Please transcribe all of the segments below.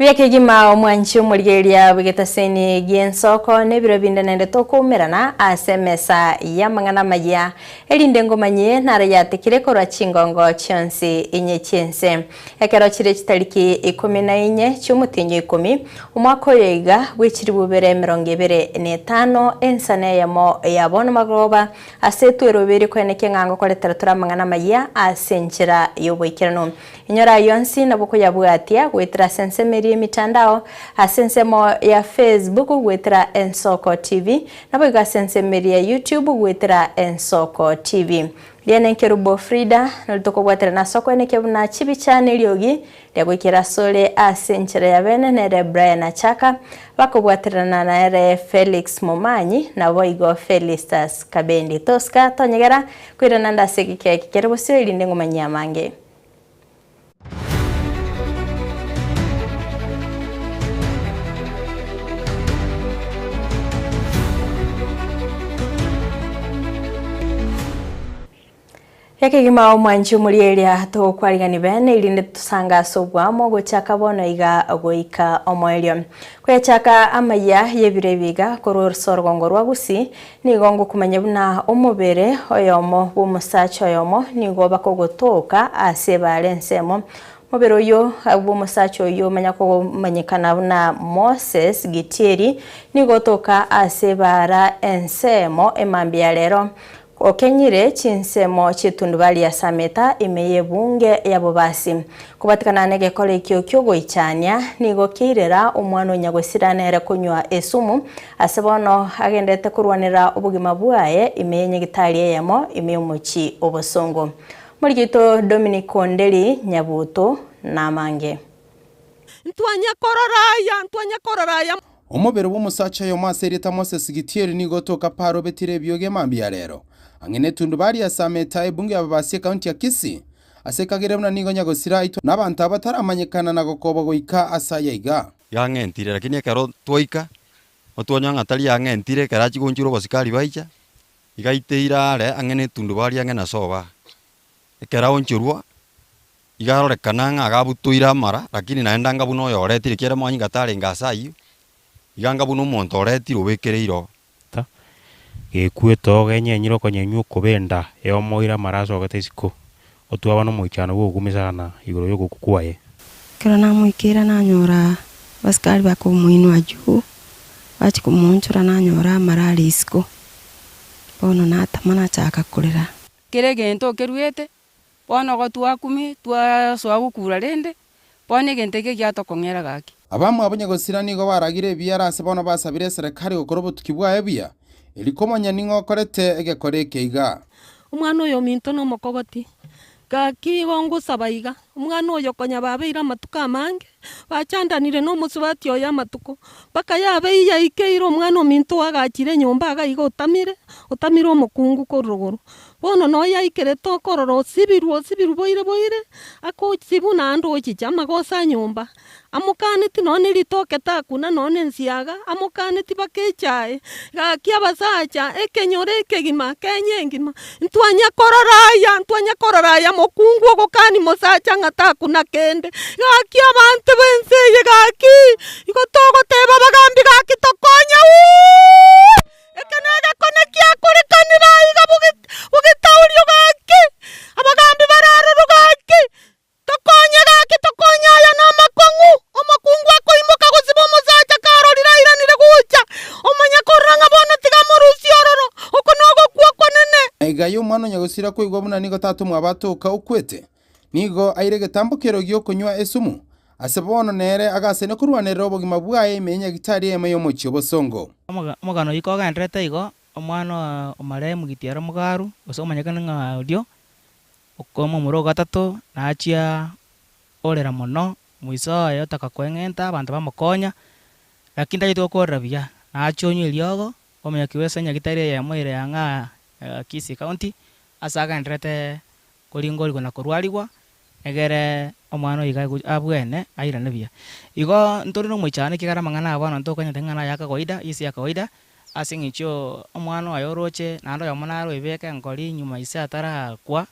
Buya kegima omwanchi omorigereria bw'egetaseni gi'ensoko na ebiro binde naende tokoumerana ase emesa y'amang'ana amayia, erinde ngomanyie naro yatekire korwa chingongo chionsi inye chi'ense. Ekero chire chitariki ikomi na inye chi'omotienyi o ikomi, omwaka oyo iga bw'echilifu ibere emerongo ebere na etano, ensana eyemo ya bono magoba ase etweroberie koenekia ng'a ngokoretera tore amang'ana amayia ase enchera y'oboikeranu. Inyora ayio onsi nabo okoyabwatia goetera ase ensemo eria y'emitandao, ase ensemo ya Facebook goetera Ensoko TV, naboigo ase ensemo eria ya YouTube goetera Ensoko TV. Riane Nkerubo Frida, nori tokobwaterana ase okoenekia buna chibicha na eriogi ria goikera asore ase enchera ya bene nere Brian Achaka, bakobwaterana nere Felix Momanyi, naboigo Felistus Kabendi. Tosika tonyegera koirana nde ase egeka eke kere bosio erinde ngomanyie amange. Ekegima omwanchi omorieria togokwarigani bene erinde tosange ase obwamo gochaka bono iga goika omoerio. Koyachaka amayia y'ebiro ebi iga korwa ase orogongo rwa Gusii Nigo ngokumanya buna omobere oyomo bw'omosacha oyomo nigo bakogotoka ase ebaare ensemo. Omobere oyio bw'omosacha oyio omanya komanyekana buna Moses Gitieri nigo otoka ase ebaara ensemo emambia ya rero. Okenyire chinsemo chi'etundubari ya Sameta ime y'ebunge ya Bobasi. Kobatikana negekora ekio ki'ogoichania, nigo kiairera omwana o nyagosira nere konywa esumu, ase bono agenderete korwanera obogima bwaye ime y'enyagitari eyemo ime y'omochie obosongo. Morikito Dominic Onderi Nyabuto namange. Ntwanye korora aya, ntwanye korora aya. Omobere bw'omosacha oyomo ase erieta Moses Gitieri nigo otoka paaro obetire ebioge mambia ya rero, ang'e netundubari ya Sameta, ebunge y'Ababasi ekaunti ya Kisii. Ase kagere buna nigo nyagosira aitwe nabanto aba bataramanyekana na gokobwa goika ase aya iga. Yang'entire, lakini ekero twaika, otwanyora ng'a tari yang'entire, ekero achia gonchora obosikari baicha, iga aiteire are ang'e na etundubari ang'e na soba. Ekero aonchorwa, iga arorekana ng'a iga abutoire amara, lakini naende anga buna oyoretire ekiagera manyinga tarenge ase ayio, iga anga buna omonto oretire obekereire oo. Ta, Gekwete ogenyenyire okonyenywa okobenda eomoire amara asogete isiko, otwaba nomoichano bw'ogokumesana igoro y'ogokwa kwaye. Ekero namoikeire nanyora abasikari bakomoinwa juu, bachia komoonchora nanyora amara are isiko. Bono natama nachaka korera. Kera egento okeruete, bono igo twakumia, twasoa gokura rende, bono egento eke giatokong'era gaki. Abamwabo nyagosira nigo baragire ebiara ase bono basabire eserekari gokora obotuki bwaye buya, erio komanya ning'o okorete egekora eke iga. Omwana oyo ominto nomokogoti, gaki igo ngosaba iga, omwana oyo konya babeire amatuko amange, bachandanire nomosubati oye amatuko, mpaka yabeire yaikeire omwana ominto oagachire enyomba iga iga otamire, otamire omokungu korwa rogoro. Bono noyo yaikerete okorora osibirwe osibirwe boire boire, akochibwa naende ochicha amagoso a nyomba. Amokaneti nonya ne ritoke takuna nonya ne ensiaga, amokaneti mpaka echae. Gaki abasacha, ekenyoro ekegima, Kenya engima, ntwanya korora aya, ntwanya korora aya mokungu ogokani mosacha ng'a takuna kende. Gaki abanto b'ense eye gaki, igo togoteba abagambi gaki tokonye uuh! Eke negekone giakorekanire aiga bogetaurio gaki, abagambi bare aroro gaki, Tokonye gaki, tokonye aya namakong'u, omokungu akoimoka gosiba omosacha karorire airanire gocha, omanye korora ng'a bono tiga amorusie ororo, oko nogokwa okonene. Aiga y'omwana onyagosira koigwa buna nigo tata omwabo atoka okwete, nigo aire egetambokero gi'okonywa esumu, ase bono nere agasaine korwanerera obogima bwaye ime ye nyagitari eyemo y'omochie obosongo. Omogano oyio kogendererete igo, omwana o marehemu Gitiero Mugaru, gose omanyekani ng'a orio, Okomomura ogatato nachia orera mono, moiso oye otaka koeng'enta abanto bamokonya, lakini tacheti gokorera buya, nachia onywa eriogo, omonyoki bw'ense nyagitari eyemo ere ang'aa Kisii County, ase agenderete koringorigwa na korwarigwa, egere omwana oyo iga abwene airane buya. Igo ntori na omoichano ekiagera amang'ana aya bono ntokonyete ng'a naya kawaida, isi ya kawaida, Ase engencho omwana oye oroche, naende oyomo nare oebeke nkori nyuma ise atarakwa,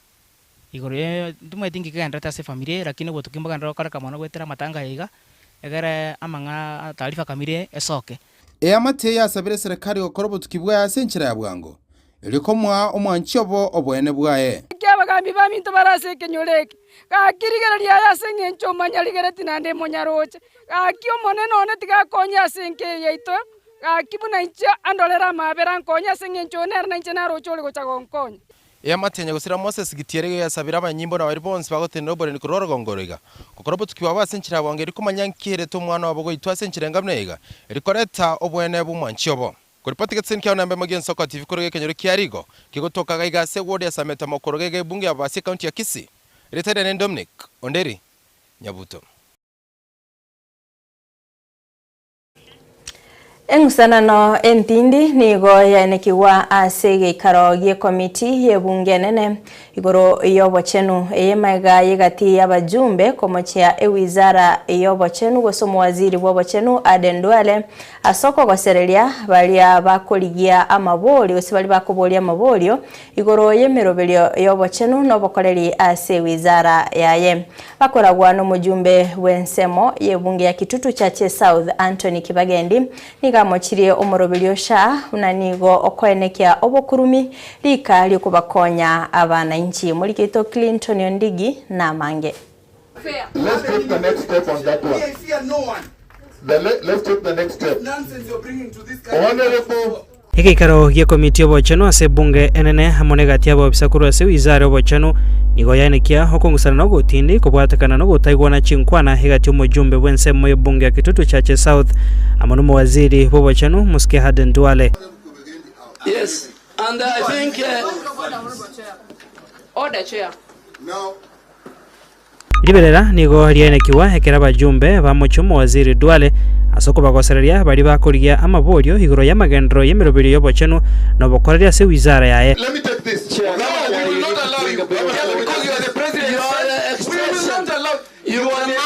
igoro ye ntimanyeti nki kegendererete ase efamiri eye, lakini obotuki mbogenderere gokoreka mono goetera amatanga aya iga, Egere amang'ana taarifa kamiri esoke. Eamate eye yasabire eserekari gokora obotuki bwaye ase enchera ya bwango, erio komoa omwanchi obo oboene bwaye. Naki abagambi baminto bare ase ekenyoro eke, gaki rigereria aye ase engencho omanyarigereti naende monyaroche. Gaki Omonene one tiga akonye ase enka eye yaito, gaki buna inche andorere amaabera ankonye ase engencho oyo nere nainche naroche ore gocha gonkonya. Eamate nyagosira Moses Gitieri iga yasabire abanyimbo na baria bonsi bagotenena oboreni korwa orogongo oro iga, gokora obotuki bwabo ase enchera ya bwango erio komanya nki erete omwana obo goitwa ase enchera enga buna iga, erio koreta oboene bw'omwanchi obo. Koripoti getiseni kiao nembe mogie ensoko TV korwa ekenyoro kia Rigo, kegotoka gaiga ase eward ya Sameta mokoro gaiga ebunge ya Babasi ecounty ya Kisii. Erieta riane Dominic Onderi Nyabuto. Eng'usanano entindi nigo yaenekigwa ase egeikaro gi'ekomiti y'ebunge enene igoro y'obochenu, eye magega y'egati y'abajumbe komochia ewizara y'obochenu gose omowaziri bw'obochenu Aden Duale ase okogosereria baria bakorigia amaborio gose baria bakoboria amaborio igoro y'emeroberio y'obochenu na obokoreri ase ewizara yaye. Bakoragwa nomojumbe bw'ensemo y'ebunge ya Kitutu Chache South Anthony Kibagendi nigo amochirie omoroberio SHA buna nigo okoenekia obokurumi rika riokobakonya abanainchi. Morikeito Clinton Ondigi namange. Let's take the next step on that one. The le, let's take the next step. Honorable Egeikaro gi'ekomiti y'obochenu ase ebunge enene amo negati y'abaofisa korwa ase wizara y'obochenu nigo yaenekia okong'usana na ogotindi kobwatekana nogotaigwana chinkwana egati y'omojumbe bw'ensemo y'ebunge ya Kitutu Chache South amo nomowaziri bw'obochenu Mosike Aden Duale. Yes, and I think. Order, Chair. Riberera nigo riaenekigwa ekero abajumbe bamochia omowaziri Duale ase okobagosereria baria bakorigia amaborio igoro y'amagenderero y'emeroberio y'obochenu na obokoreri ase wizara yaye. Let me take this. No, we will not allow you. Just because you are the president, we will not allow you. are the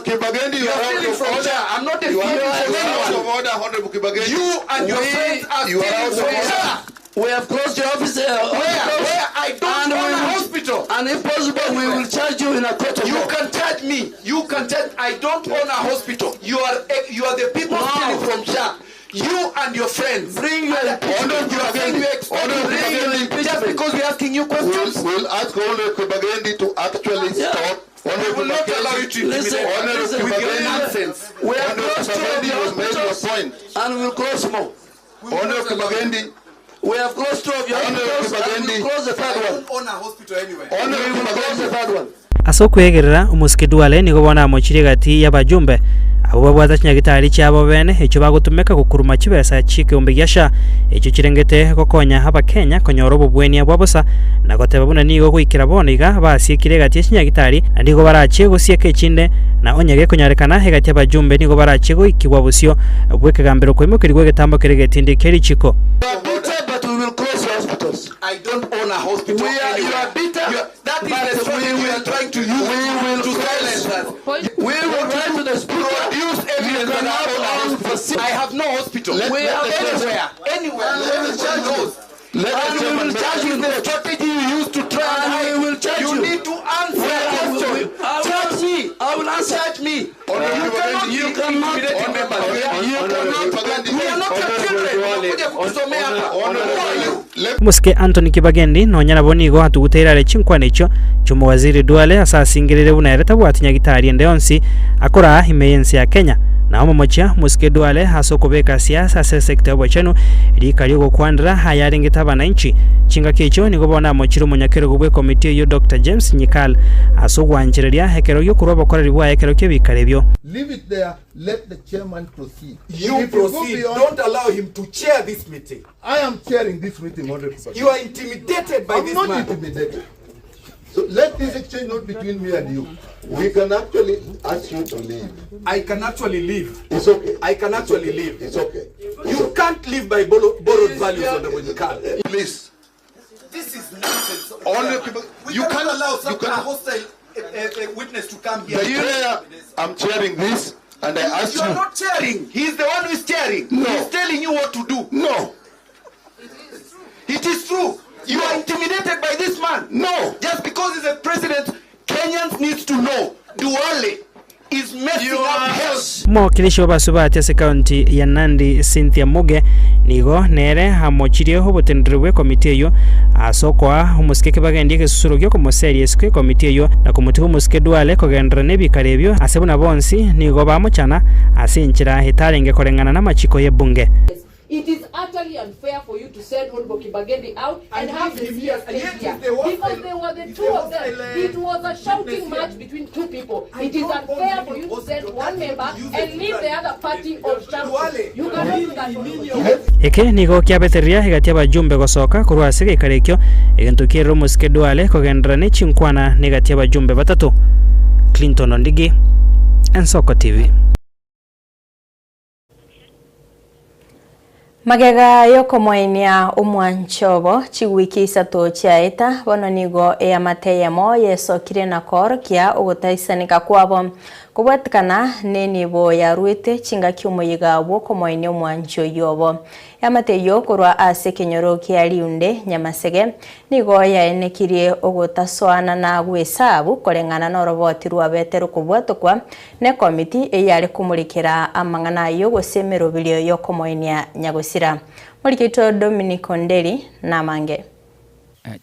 Kibagendi, you are out of order. I'm not you are out of order, Honorable Kibagendi. You and your friends are you are out of order. We have closed your office. Where? Where? I don't and own we a will- hospital. And if possible, we will charge you in a court of You law. can charge me. You can charge. I don't own a hospital. You are you are the people No. stealing from SHA. You and your friends. Bring your impeachment. You are saying you expect Bring your just impeachment. because we're asking you questions. We'll ask Honorable Kibagendi to actually Yeah. stop. We will not allow you to Listen, intimidate us listen, with your we- nonsense. We have Honorable closed two of Kibagendi, your you made your hospitals point. and we will close more. Honorable Kibagendi, We have closed two of your Honorable hospitals and we Kibagendi. will close the third I one. don't own a hospital anywhere. We Honorable will close the Kibagendi, third one. Ase okwegerera omosike Duale nigo bono amochirie egati y'abajumbe abwo babwate chinyagitari chiabo bene echio bagotumeka gokuruma chibesa chi'ekeombe gia SHA echio chirengete gokonya abakenya konyora obobwenia bwa bosa na goteba buna nigo goikera bono iga basiekire egati ye chinyagitari na nigo barachie gosieka echinde na onye gekonyarekana egati y'abajumbe nigo barachie goikigwa bosio bw'ekegambero koimokerigwa egetambo keria egetindi kia richiko. You are bitter, but we will close your hospitals. I don't own a hospital We are, you anywhere. are bitter, You are- that is but the we strategy you will, are trying to we use will to close. silence us. We will write to the speaker. Produce You evidence that I cannot own a own hospital. facility. I have no hospital. Let- We let have the chairman- Anywhere, anywhere. Let the Everyone chairman- knows. let the And we chairman will make charge That you is in the court. strategy you use to try and And hide. we will charge You you. need to answer We a are- question. I will Charge me. I will answer. Charge me. Honorable You cannot Kibagendi, be You cannot. intimidating members. You Honorable cannot. Kibagendi, We are not your Honorable children. Duale, Unakuja kutusomea hapa. Who are you? let Omosike Anthony Kibagendi nonya nabo nigo atuguteire are chinkwana echio chi'omowaziri Duale ase asingerere buna ere tabwati nyagitari ende yonsi akoraa ime y'ense ya Kenya. Na omomochia omosike Duale ase okobeka siasa ase esecta y'obochenu rika ri'ogokwanera ayarengete abananchi. Chingaki echio nigo bono amochire omonyakerogo bw'ekomiti eyio Doctor James Nyikal ase ogwanchereria ekero gi'okorwa obokoreri bwaye ekero ki'ebikaro ebio. Leave it there. Let the chairman proceed. You If you go proceed. beyond- Don't allow him to chair this meeting. I am chairing this meeting, Honorable Kibagendi. You are intimidated by I'm this not man. intimidated. So let this exchange not between me and you. We can actually ask you to leave. I can actually leave. It's okay. I can actually It's okay. leave. It's okay. You can't live by borrowed values, Honorable Nyikal. Please. This is nonsense. Honorable Kiba- We you cannot can't- allow you some a cannot- hostile witness to come here. The chair, I'm chairing this, and I ask You are you. not chairing. He's the one who is chairing. No. He's telling you what to do. No. It is true. You are intimidated by this man. No. Just because he's a president, Kenyans need to know. Duale Is messing up health. Omowakilishi bw'abasubati ase county ya Nandi Cynthia Muge nigo nere amochirie oboteneneri bw'ekomiti eyio ase okoa omosike Kibagendi egesusuro gi'okomoseria isiko ekomiti eyio na komotiga omosike Duale kogenderera nebikaro ebio ase buna bonsi nigo bamochana ase enchera etarenge koreng'ana namachiko y'ebunge. It is utterly unfair for you to send Honorable Kibagendi out and, and have the CS stay here. Because they were the two of them. It was a shouting match between two people. It is unfair for you to send one member and leave the other party on shouting. You cannot do that. Eke nigo kiabetereria egati y'abajumbe gosoka korwa ase egeikaro ekio, egento kierire omosike Duale kogenderera ne chinkwana negati y'abajumbe batato. Clinton Ondigi, Ensoko TV. Magega y'okomoenia omwancho obo chiwiki isato chiaeta, bono nigo eamate eyemo yesokire na koorokia ogotaisaneka kwabo kobwatikana nenibo yaruete chingaki omoyega bw'okomoenia omwancho oyio obo. Eamate eyio korwa ase ekenyoro kia Riunde, Nyamasege, nigo yaenekirie ogotasoanana gw'esabu koreng'ana noroboti rwabete rokobwatokwa Nekomiti eyare komorekera amang'ana ayio gose emeroberio y'okomoenia nyagosira. Morikeito Dominic Onderi namange.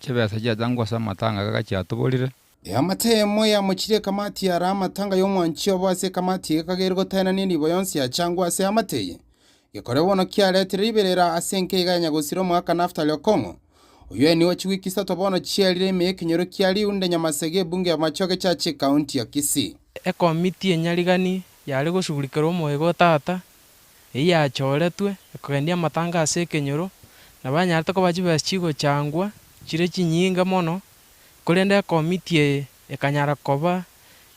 Chibesa chiachangwa ase amatanga aya chiatoborire. Eamate eyemo yamochirie ekamati yare amatanga y'omwanchi obo ase ekamati eye ekageire gotaenania enibo yonsi yachangwa ase eamate eye. Gekore bono kiaretire riberera ase enkeiga ya nyagosira omogaka Naftali Okong'o, oyio aenigwe chiwiki isato bono chiarire ime y'ekenyoro kia Riunde Nyamasege ebunge ya Machoge Church ekaunti ya Kisii. Ekomiti enyarigani yare goshughulikera omoyega o tata, eyio yachoretwe ekogendia amatanga ase ekenyoro, na banyarete koba chibesa chigochangwa chire chinyinge mono, korende ekomiti eye ekanyara koba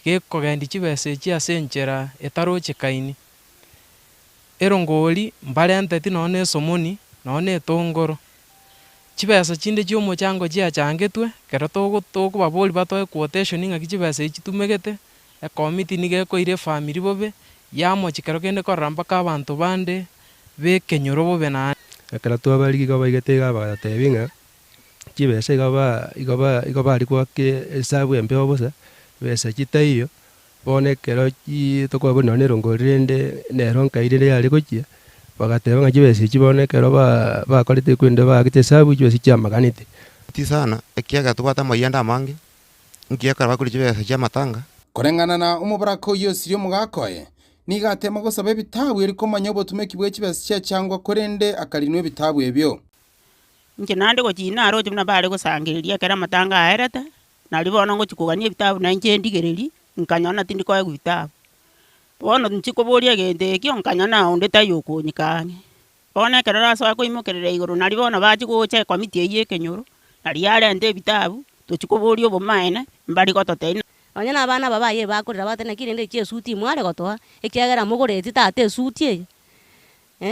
gekogendia chibesa echi ase enchera etarochekaini. Erongori mbarenteti nonya na esomoni, nonya na etongoro. Chibesa chinde chi'omochango chiachangetwe, ekero togo tokobaboria batoe quotation ng'aki chibesa echi chitumegete, ekomiti nigo ekoira efamiri bobe, yamochia kero kende korora mpaka abanto bande b'ekenyoro bobe naende. Ekero twabarigia igo baigete iga bagatotebia ng'a chibesa igo ba igo ba igo baria goaka esabu embeo bosa, besa chitaiyo, Bono ekero tokoba nonya nerongo rende nero nkai rende yare gochia, bagateba ng'a chibesa echi bono ekero bakorete ekwende baagete esabu chibesa chiamaganete. Ti sana, ekiagera tobwate amayianda amange, nki ekero bakoria chibesa chi'amatanga? Koreng'ana na omoboraka oyio osirie omogaka oye, nigo ateema gosaba ebitabu erio komanya obotumeki bwe chibesa chiachangwa korende akarinwa ebitabu ebio. Inche naende gochia naroche buna bare gosangereria ekero amatanga aerete, Nario bono ngochia kogania ebitabu na inche ndigererie, nkanyora na tindi koegwa bitabu. Bono inche koboria egento ekio, nkanyora na onde taiyo okonyika ang'e. Bono ekero rasoe koimokerera igoro nario bono bachia gocha ekomiti eyio ya ekenyoro, nario yarenta ebitabu, tochia koboria obomaene, mbari gototebia. Onye na abana aba baye bakorera bagoteba naki rende echi esuti mware gotoa, ekiagera mogoreti tata esuti eye.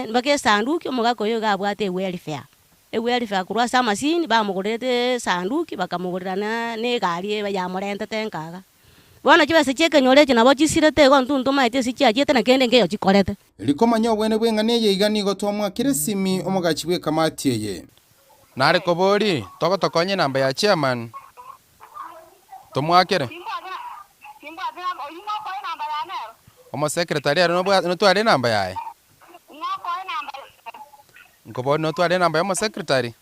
Mpaka esanduki omogaka oyo iga abwate ewelfare, ewelfare korwa ase amasini bamogorerete esanduki bakamogorera na na egari eye yamorentete nka iga. Bono chibesa chia ekenyoro echi nabo chisirete igo intwe ntomaeti ase chiachiete na kende nkeyo chikorete. Erio komanya obwene bw'eng'ana eye iga nigo twamwakera esimi omogachi bw'ekamati eye. Nare kobori, togotokonya enamba ya chairman tomwakere? Omosekretari ere notware enamba yaye? Nkobori notware enamba ya omosekretari?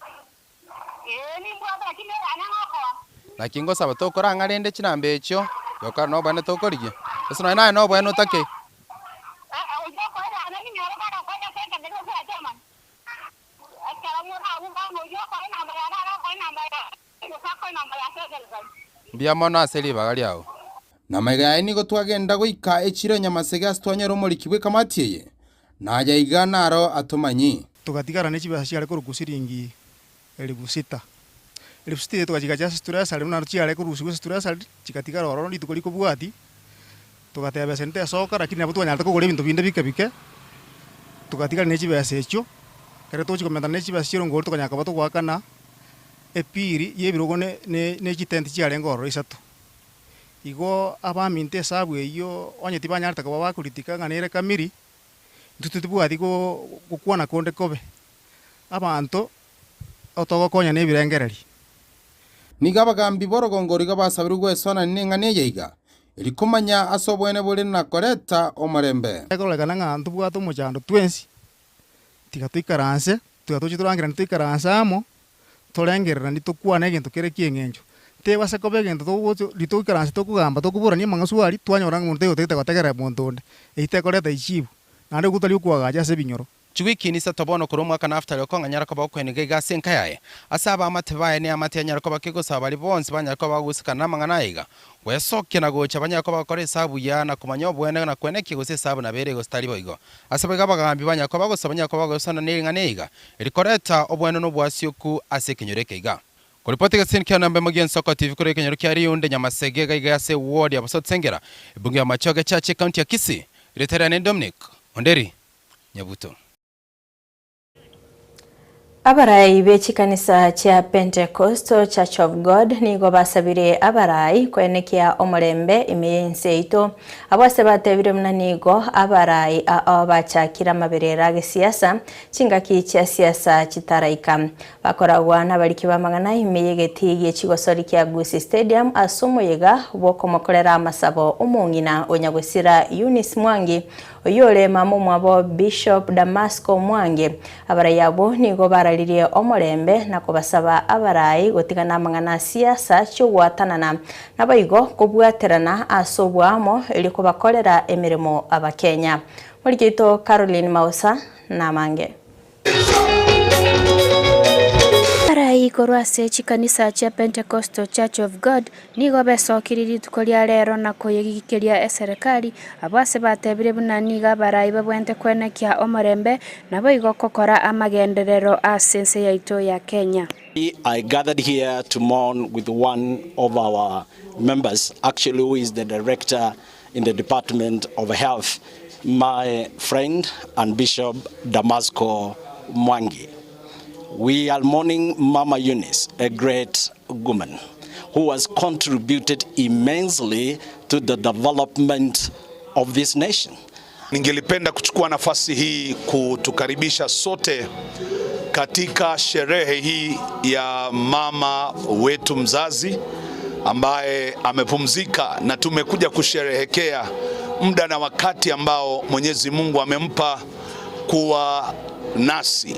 Naki ngosaba tokorang'a rende chinamba echio, yoka nobweene tokorigia. Gose nonya naye nobweene otake. Mbuya mono ase ribaga riao. Namaiga yaye nigo twagenda goika echiro ya Nyamasege ase twanyora omoriki bw'ekamati eye, na aya iga naro atomanyi. Togatigara ne chibesa chiare korokwa siringi elifu sita. Elifu sita eria togachigacha ase treasury buna chiare korusigwa ase treasury, chigatigara ororo rituko rikobwatia, togateba esente tesoka lakini nabo twanyarete kogora ebinto binde bike bike, togatigara ne chibesa echio, ekero togochia komenta ne chibesa chi'erongori tokanyara koba togoakana epiri y'ebirogo ne ne chitenti chiarenge ororo isato. Igo abaminto esabu eyio onye tibanyarete koba bakoritika ng'a nere kamiri, intwe titobwati gokwana konde kobe. Abanto otogokonya nebirengereri. Nigo abagambi b'orogongo oro iga basabirwe gwesoanania neng'ana eye iga, Erio komanya ase obwene bore na koreta omorembe. Ekororekana ng'a ntobwate omochando twensi, tiga toikaranse, tiga toche torangeranie toikaranse amo, torengereranie tokwane egento kere ki'eng'encho. Tebasa koba egento togocha riria toikaranse tokogamba tokoborania amang'asu aria, twanyora ng'a monto taiyo otagete gotegerera monto onde. Eyio tekoreta echibu, naende okwo tari okoagacha ase ebinyoro. Chiwiki nisato bono korwa omwaka Naftali okong'anyara koba okweniga iga ase enka yaye, ase abaamate baye neamate yanyare koba kegosaba baria bonsi banyare koba bagosikana namang'ana aya iga, gwesokia na gocha banyare koba bagokora esabu buya na komanya oboene na kwenekia gose esabu nabo ere gose tari boigo. Ase boigo abagaambi banyare koba bagosaba banyare koba bagosana nering'ana iga, rikoreta oboene na oboasioku ase ekenyoro eke iga. Koripoti egeseni kia namba emo gi'Ensoko TV korwa ekenyoro kia Riunde, Nyamasege, iga iga ase eward ya Bosotsengera, ebunge ya Machoge Church, ecounty ya Kisii. Erieta riane Dominic Onderi. Nyabuto. Abarai be chikanisa chia Pentecostal Church of God nigo basabire abarai koenekia omorembe ime y'ense yaito. Abwo ase batebire buna nigo abarai ao bachakire amaberero a gesiasa chingaki chia siasa chitaraika. Bakoragwa nabariki b'amang'ana ime y'egetii gie chigosori kia Gusii Stadium ase omoyega bw'okomokorera amasabo omong'ina o Nyagosira Eunice Mwangi Oyio ore mama omwabo Bishop Damasko Mwangi. Abarai abwo nigo bararirie omorembe na kobasaba abarai gotigana amang'ana a siasa chi'ogwatanana, naboigo kobwaterana ase oboamo erio kobakorera emeremo Abakenya. Moriki oito Caroline Mausa namange. Abarai korwa ase chikanisa chia Pentecostal Church of God nigo besokirie rituko ria rero na koyegikeria eserekari, abwo ase batebire buna nigo abarai babwenerete kwenekia omorembe naboigo gokora amagenderero ase ense yaito ya Kenya. I gathered here to mourn with one of our members, actually who is the director in the Department of Health, my friend and Bishop Damasco Mwangi. We are mourning Mama Eunice, a great woman who has contributed immensely to the development of this nation. Ningelipenda kuchukua nafasi hii kutukaribisha sote katika sherehe hii ya mama wetu mzazi ambaye amepumzika na tumekuja kusherehekea muda na wakati ambao Mwenyezi Mungu amempa kuwa nasi.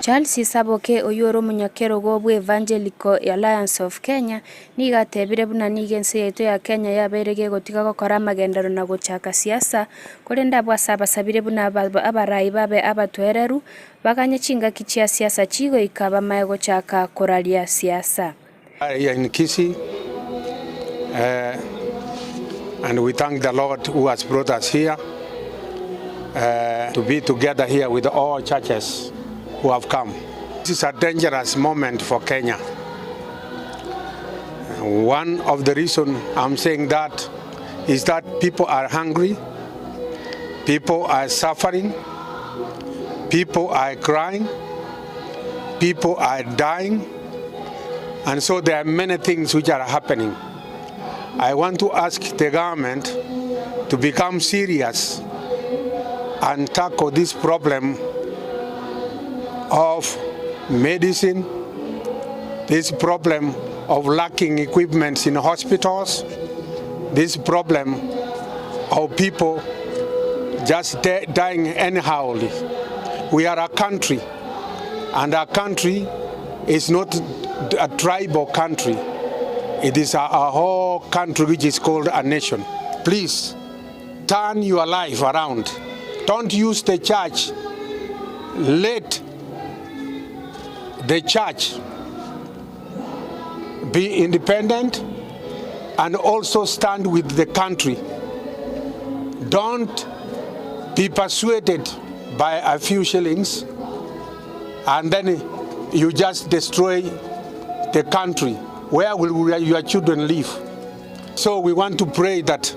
Charles Saboke oyio ore omonyakerogo bw'Evangelical Alliance of Kenya, nigo atebire buna nigo ense yaito ya Kenya yabeire gegotiga gokora amagenderero na gochaka siasa, korende abwo ase abasabire buna abarai babe abatoereru, baganye chingaki chia siasa chigoika bamae gochaka koraria siasa. Here in Kisii uh, and we thank the Lord who has brought us here uh, to be together here with all churches who have come. This is a dangerous moment for Kenya. One of the reason I'm saying that is that people are hungry, people are suffering, people are crying, people are dying, and so there are many things which are happening. I want to ask the government to become serious and tackle this problem of medicine, this problem of lacking equipment in hospitals, this problem of people just dying anyhow. We are a country, and our country is not a tribal country. It is a whole country which is called a nation. Please turn your life around. Don't use the church. Let the church be independent and also stand with the country. Don't be persuaded by a few shillings and then you just destroy the country. Where will your children live? So we want to pray that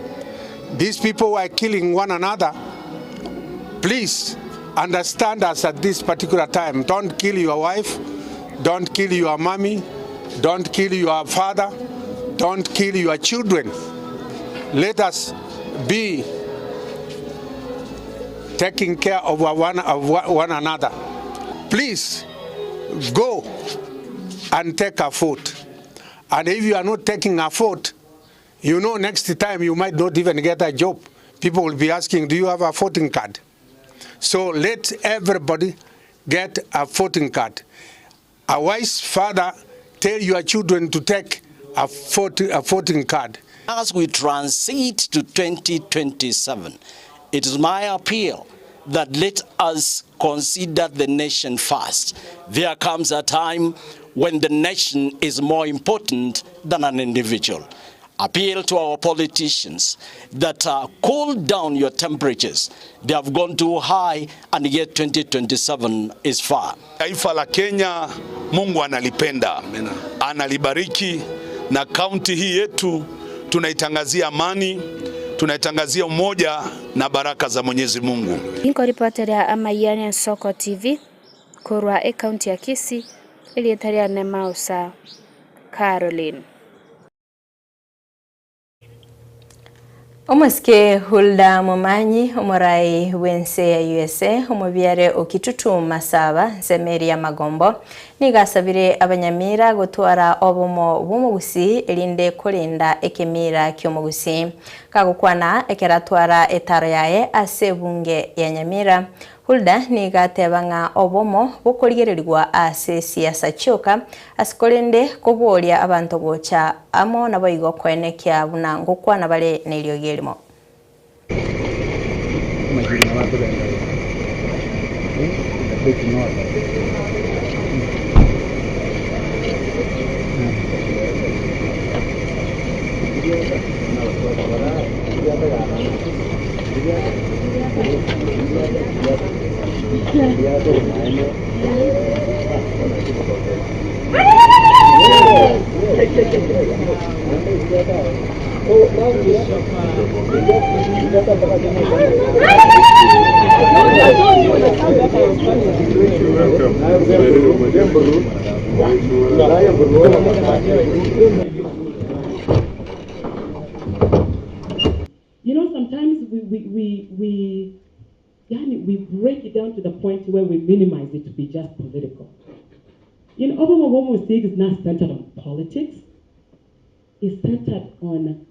these people who are killing one another, please understand us at this particular time. Don't kill your wife, don't kill your mommy, don't kill your father, don't kill your children. Let us be taking care of one another. Please go and take a foot. And if you are not taking a foot, You know next time you might not even get a job. People will be asking, do you have a voting card? So let everybody get a voting card. A wise father tell your children to take a, a voting card. As we transit to 2027, it is my appeal that let us consider the nation first. There comes a time when the nation is more important than an individual. Appeal to our politicians that cool down your temperatures. They have gone too high and yet 2027 is far. Taifa la Kenya Mungu analipenda, analibariki, na kaunti hii yetu tunaitangazia amani, tunaitangazia umoja na baraka za Mwenyezi Mungu. Inkoripoteria amayia n'Ensoko TV korwa ekaunti ya Kisii erieta riane Mausa Caroline. Omosike Hulda Momanyi omorai bwense ya USA omobiare okitutu masaba nsemeri ya magombo nigasabire abanyamira gotwara obomo bw'omogusi erinde korinda ekemira ky'omogusi kagokwana ekeratwara etaro yaye ase ebunge ya Nyamira. Hulda nigateba ng'a obomo bokorigererigwa ase siasa chioka ase korende koboria abanto gocha amo nabo igo koenekia buna ngokwana bare neriogi erimo. You know, sometimes we break it down to the point where we minimize it to be just political. You know, Obomo Womo is not centered on politics. It's centered on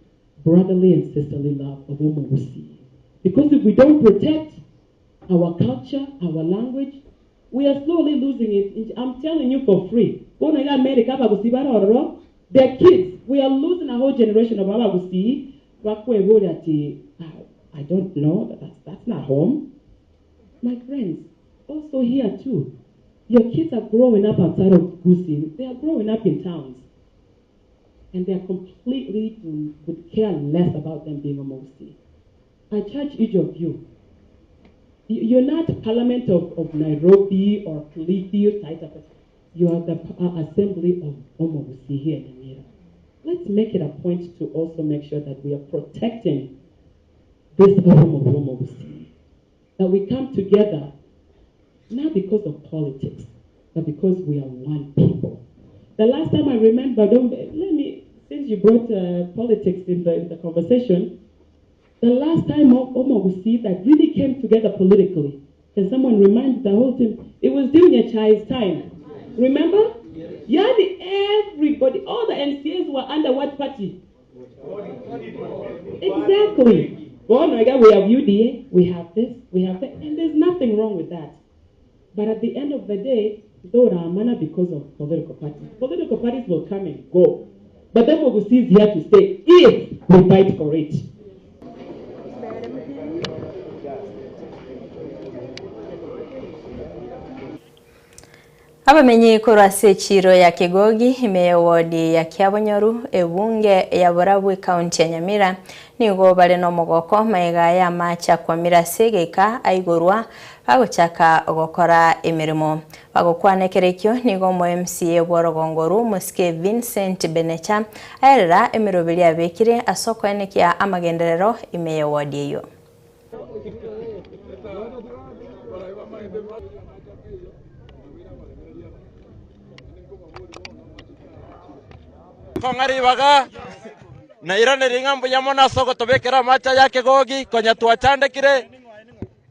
brotherly and sisterly love of Omogusi. Because if we don't protect our culture, our language, we are slowly losing it. I'm telling you for free. Their kids, we are losing a whole generation of Abagusi. I don't know, that's not home. My friends, also here too, your kids are growing up outside of Gusii. They are growing up in towns. And they are completely would care less about them being Omogusi. I charge each of you. You're not Parliament of Nairobi or Kilifi, Taita. You are the Assembly of Omogusi here in Nyamira. Let's make it a point to also make sure that we are protecting this Omogusi. That we come together, not because of politics, but because we are one people. The last time I remember, since you brought politics in the conversation, the last time Omogusi that really came together politically, can someone remind the whole team? It was during Nyachai's time. Remember? Yeah, everybody, all the MCAs were under what party? Exactly. Well, we have UDA, we have this, we have that, and there's nothing wrong with that. But at the end of the day, though Ramana because of political parties. Political parties will come and go. But then Omogusi is here to stay if we fight for it. Abamenyi korwa ase echiro ya Kigogi ime wodi ya Kiabonyoru ebunge ya Borabu county ya Nyamira nigo bare nomogoko maega ya macha kwamira ase geika aigorwa bagochaka gokora emirimo bagokwanekerekio nigo mo MCA bworogongoru Mosike Vincent Benecha aerera emiroberi abekire ase okoenekia amagenderero ime ya wodi eyo. Kong'aribaga nairane ring'ambu yamona soko tobekera macha ya Kigogi konya twachandekire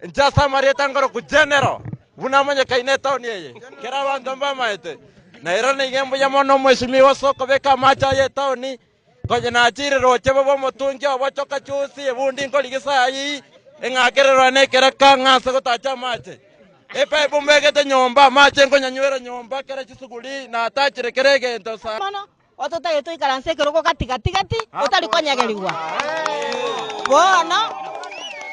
nchasa marieta ngoro ku general bunamanye kaine town yeye kera bantu mbamaete nairane ing'ambu yamona mheshimiwa soko beka macha ye town Konya nachire roche bobe omotungi obochoka chusi, ebundi nkorigia saii, eng'akererwa nekeraka ng'ase gotacha amache. Epaipu mbegete nyomba, amache nkonyanywera nyomba kera chisuguri, natachire kera egento sa. Bono ototagete toikaranse ekerogo gati gati gati otari konyegerigwa. Bono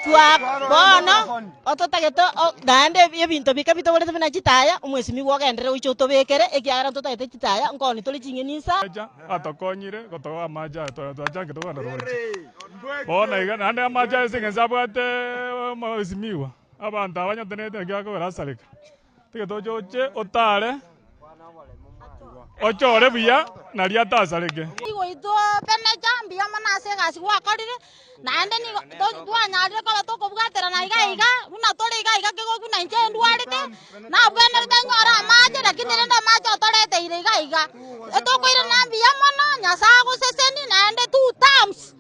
twa bono ototagete o naende ebinto bike bitogorete buna chitaya, omwesimigwa ogenderere gocha otobekere ekiagera ntotagete chitaya nkoni tore ching'eni insa. Atokonyire gotoa amache aya twachangete kogenda roche. Bono iga naende amache aya ase eng'encho abwate omwesimigwa. Abanto aba nyotenenete naki bakobera asareka, tiga toche oche otare, ochore buya nario atasareke. Goitwa Beneja, mbuya mono ase egasi gwakorire, naende nigo twanyarire koba tokobwaterana iga iga, buna tore iga iga kegoku buna inche ndwarete, nabwenerete nyore amache, lakini rende amache otoreteire iga iga. Etokoirana mbuya mono, Nyasae agosesenie naende two terms.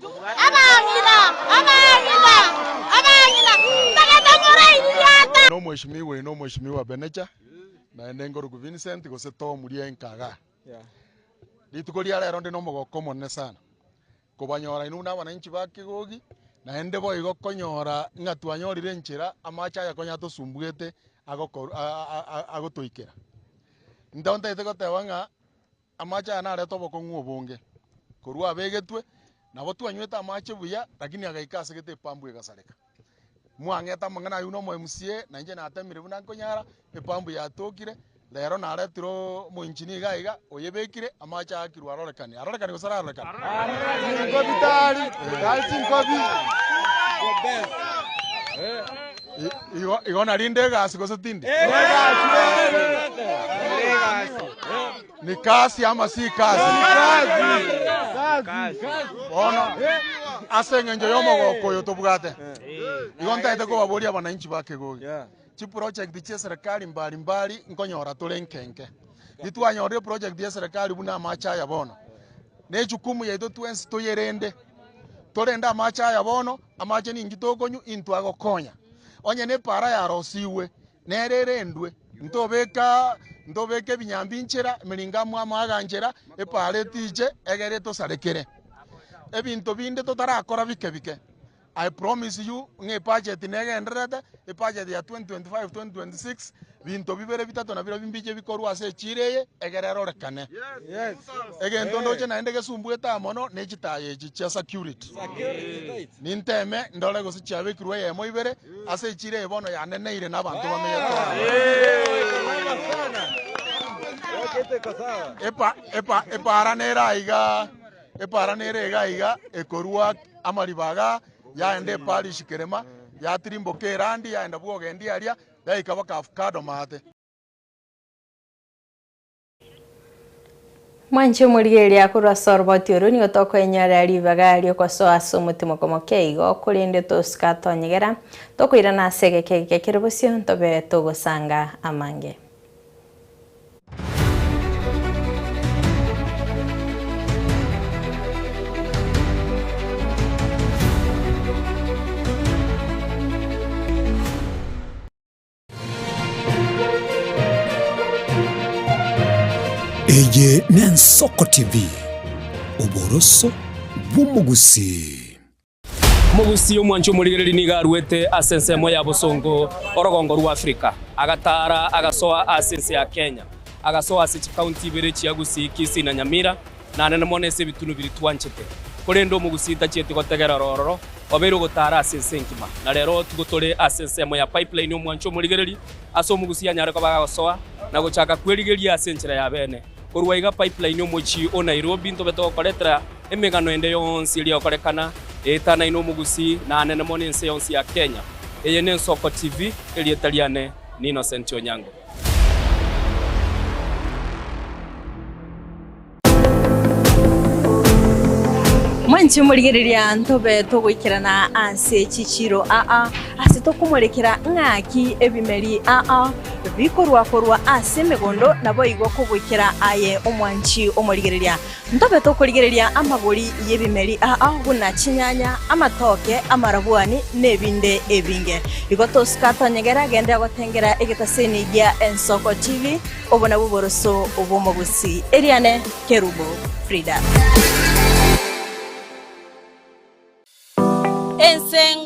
Abang'ina, abang'ina, abang'ina, ntagete moraiririate. Nomweshimiwa oyo nomweshimiwa Beneja, naende nkorokwa Vincent gose Tom ria Enkaga. Rituko ria rero ndi nomogoko omonene sana, kobanyora inwe buna abananchi ba Kegogi, naende boigo konyora ng'a twanyorire enchera amache aya konya atosumbuete agokoru agotoikera. Nto ntagete goteba ng'a. Amache aya narete obokong'u obonge korwa abegetwe, nabo twanywete amache buya, lakini agaika ase gete epambu egasareka. Mwang'ete amang'ana ayio buna omo MCA, na inche natemire buna nkonyara, epambu yatokire, rero naretire omoengineer iga iga, oyebekire, amache aakirwe arorekane. Arorekane gose ararorekane? Igo igo narinde egasi gose tindi? Ni kasi ama si kasi? Bono ase eng'encho y'omogoko oyo tobwate, igo ntagete kobaboria abananchi ba Kegogi, chiproject chia eserekari mbari mbari nkonyora tore nkenke. Ritwanyorire eproject ya eserekari buna amache aya bono, na ejukumu yaito twensi toyerende, torende amache aya bono, amache ninki tokonywa, intwe agokonya. Onye na epara yarosigwe, Nere erendwe, ntobeka ntobeke ebinyambi nchera, emiringamu amo aganchera, epaara etiche, egere etosarekere. Ebinto binde totarakora bike bike. I promise you ng'a ebudget negendererete, ebudget ya 2025 2026, binto bibere bitato nabirobio mbiche bikorwa ase echiro eye, egere erorekane. Egento ndoche naende gesumbuete aa mono ne chitaya echi chia security. Ninteme ndore gose chiabekirwe eyemo ibere, Ase echiro eye bono yaneneire nabanto bamenyete ororo. Epaara nere aiga, epaara nere iga aiga ekorua amariba igaa, yaenda eparish kerema, yatirimboka erandi, yaenda bwogendi aria, yaika mpaka avocado maate. Mwanche omorigereria korwa ase oroboti oro nigo tokoenyorera ribaga riokosoa ase omotimoko moke igo, korende tosika tonyegera, tokoirana ase egeka egeke kere bosio ntobe togosanga amange. Eye n'Ensoko TV, oboroso bw'omogusii. Omogusii omwanchi omorigereria nigo aruete ase ensemo ya bosongo orogongo rwa Afrika, agataara agasoa ase ense ya Kenya, agasoa ase chikaunti ibere chia Gusii, Kisii na Nyamira, Nanene mono ase ebitunu biria twanchete. Korende omogusii tachieti gotegera ororo, obeire ogotaara ase ense engima. Na rero tigo tore ase ensemo ya pipeline omwancho omorigereri, ase omogusii anyare koba agosoa na gochaka kwerigeria ase enchera ya bene. Korwa iga pipeline omochie o Nairobi ntobe togokoretera emegano ende yonsi eria egokorekana eetanaine omogusii nanene mono ense yonsi ya Kenya. Eye n'Ensoko TV, erieta riane ni Innocent Onyango. Mwanche omorigereria ntobe togoikerana ase chichiro aa, ase tokomorekera ng'aki ebimeri aa bikorwa korwa ase emegondo, naboigo kogoikera aye omwanchi omorigereria. Ntobe tokorigereria amagori y'ebimeri aa buna chinyanya, amatoke, amarabwani, na ebinde ebinge. Igo tosika tonyegera genderera gotengera egetaseni gia Ensoko TV. Obo nabwo oboroso bw'omogusii. Eriane Kerubo Frida.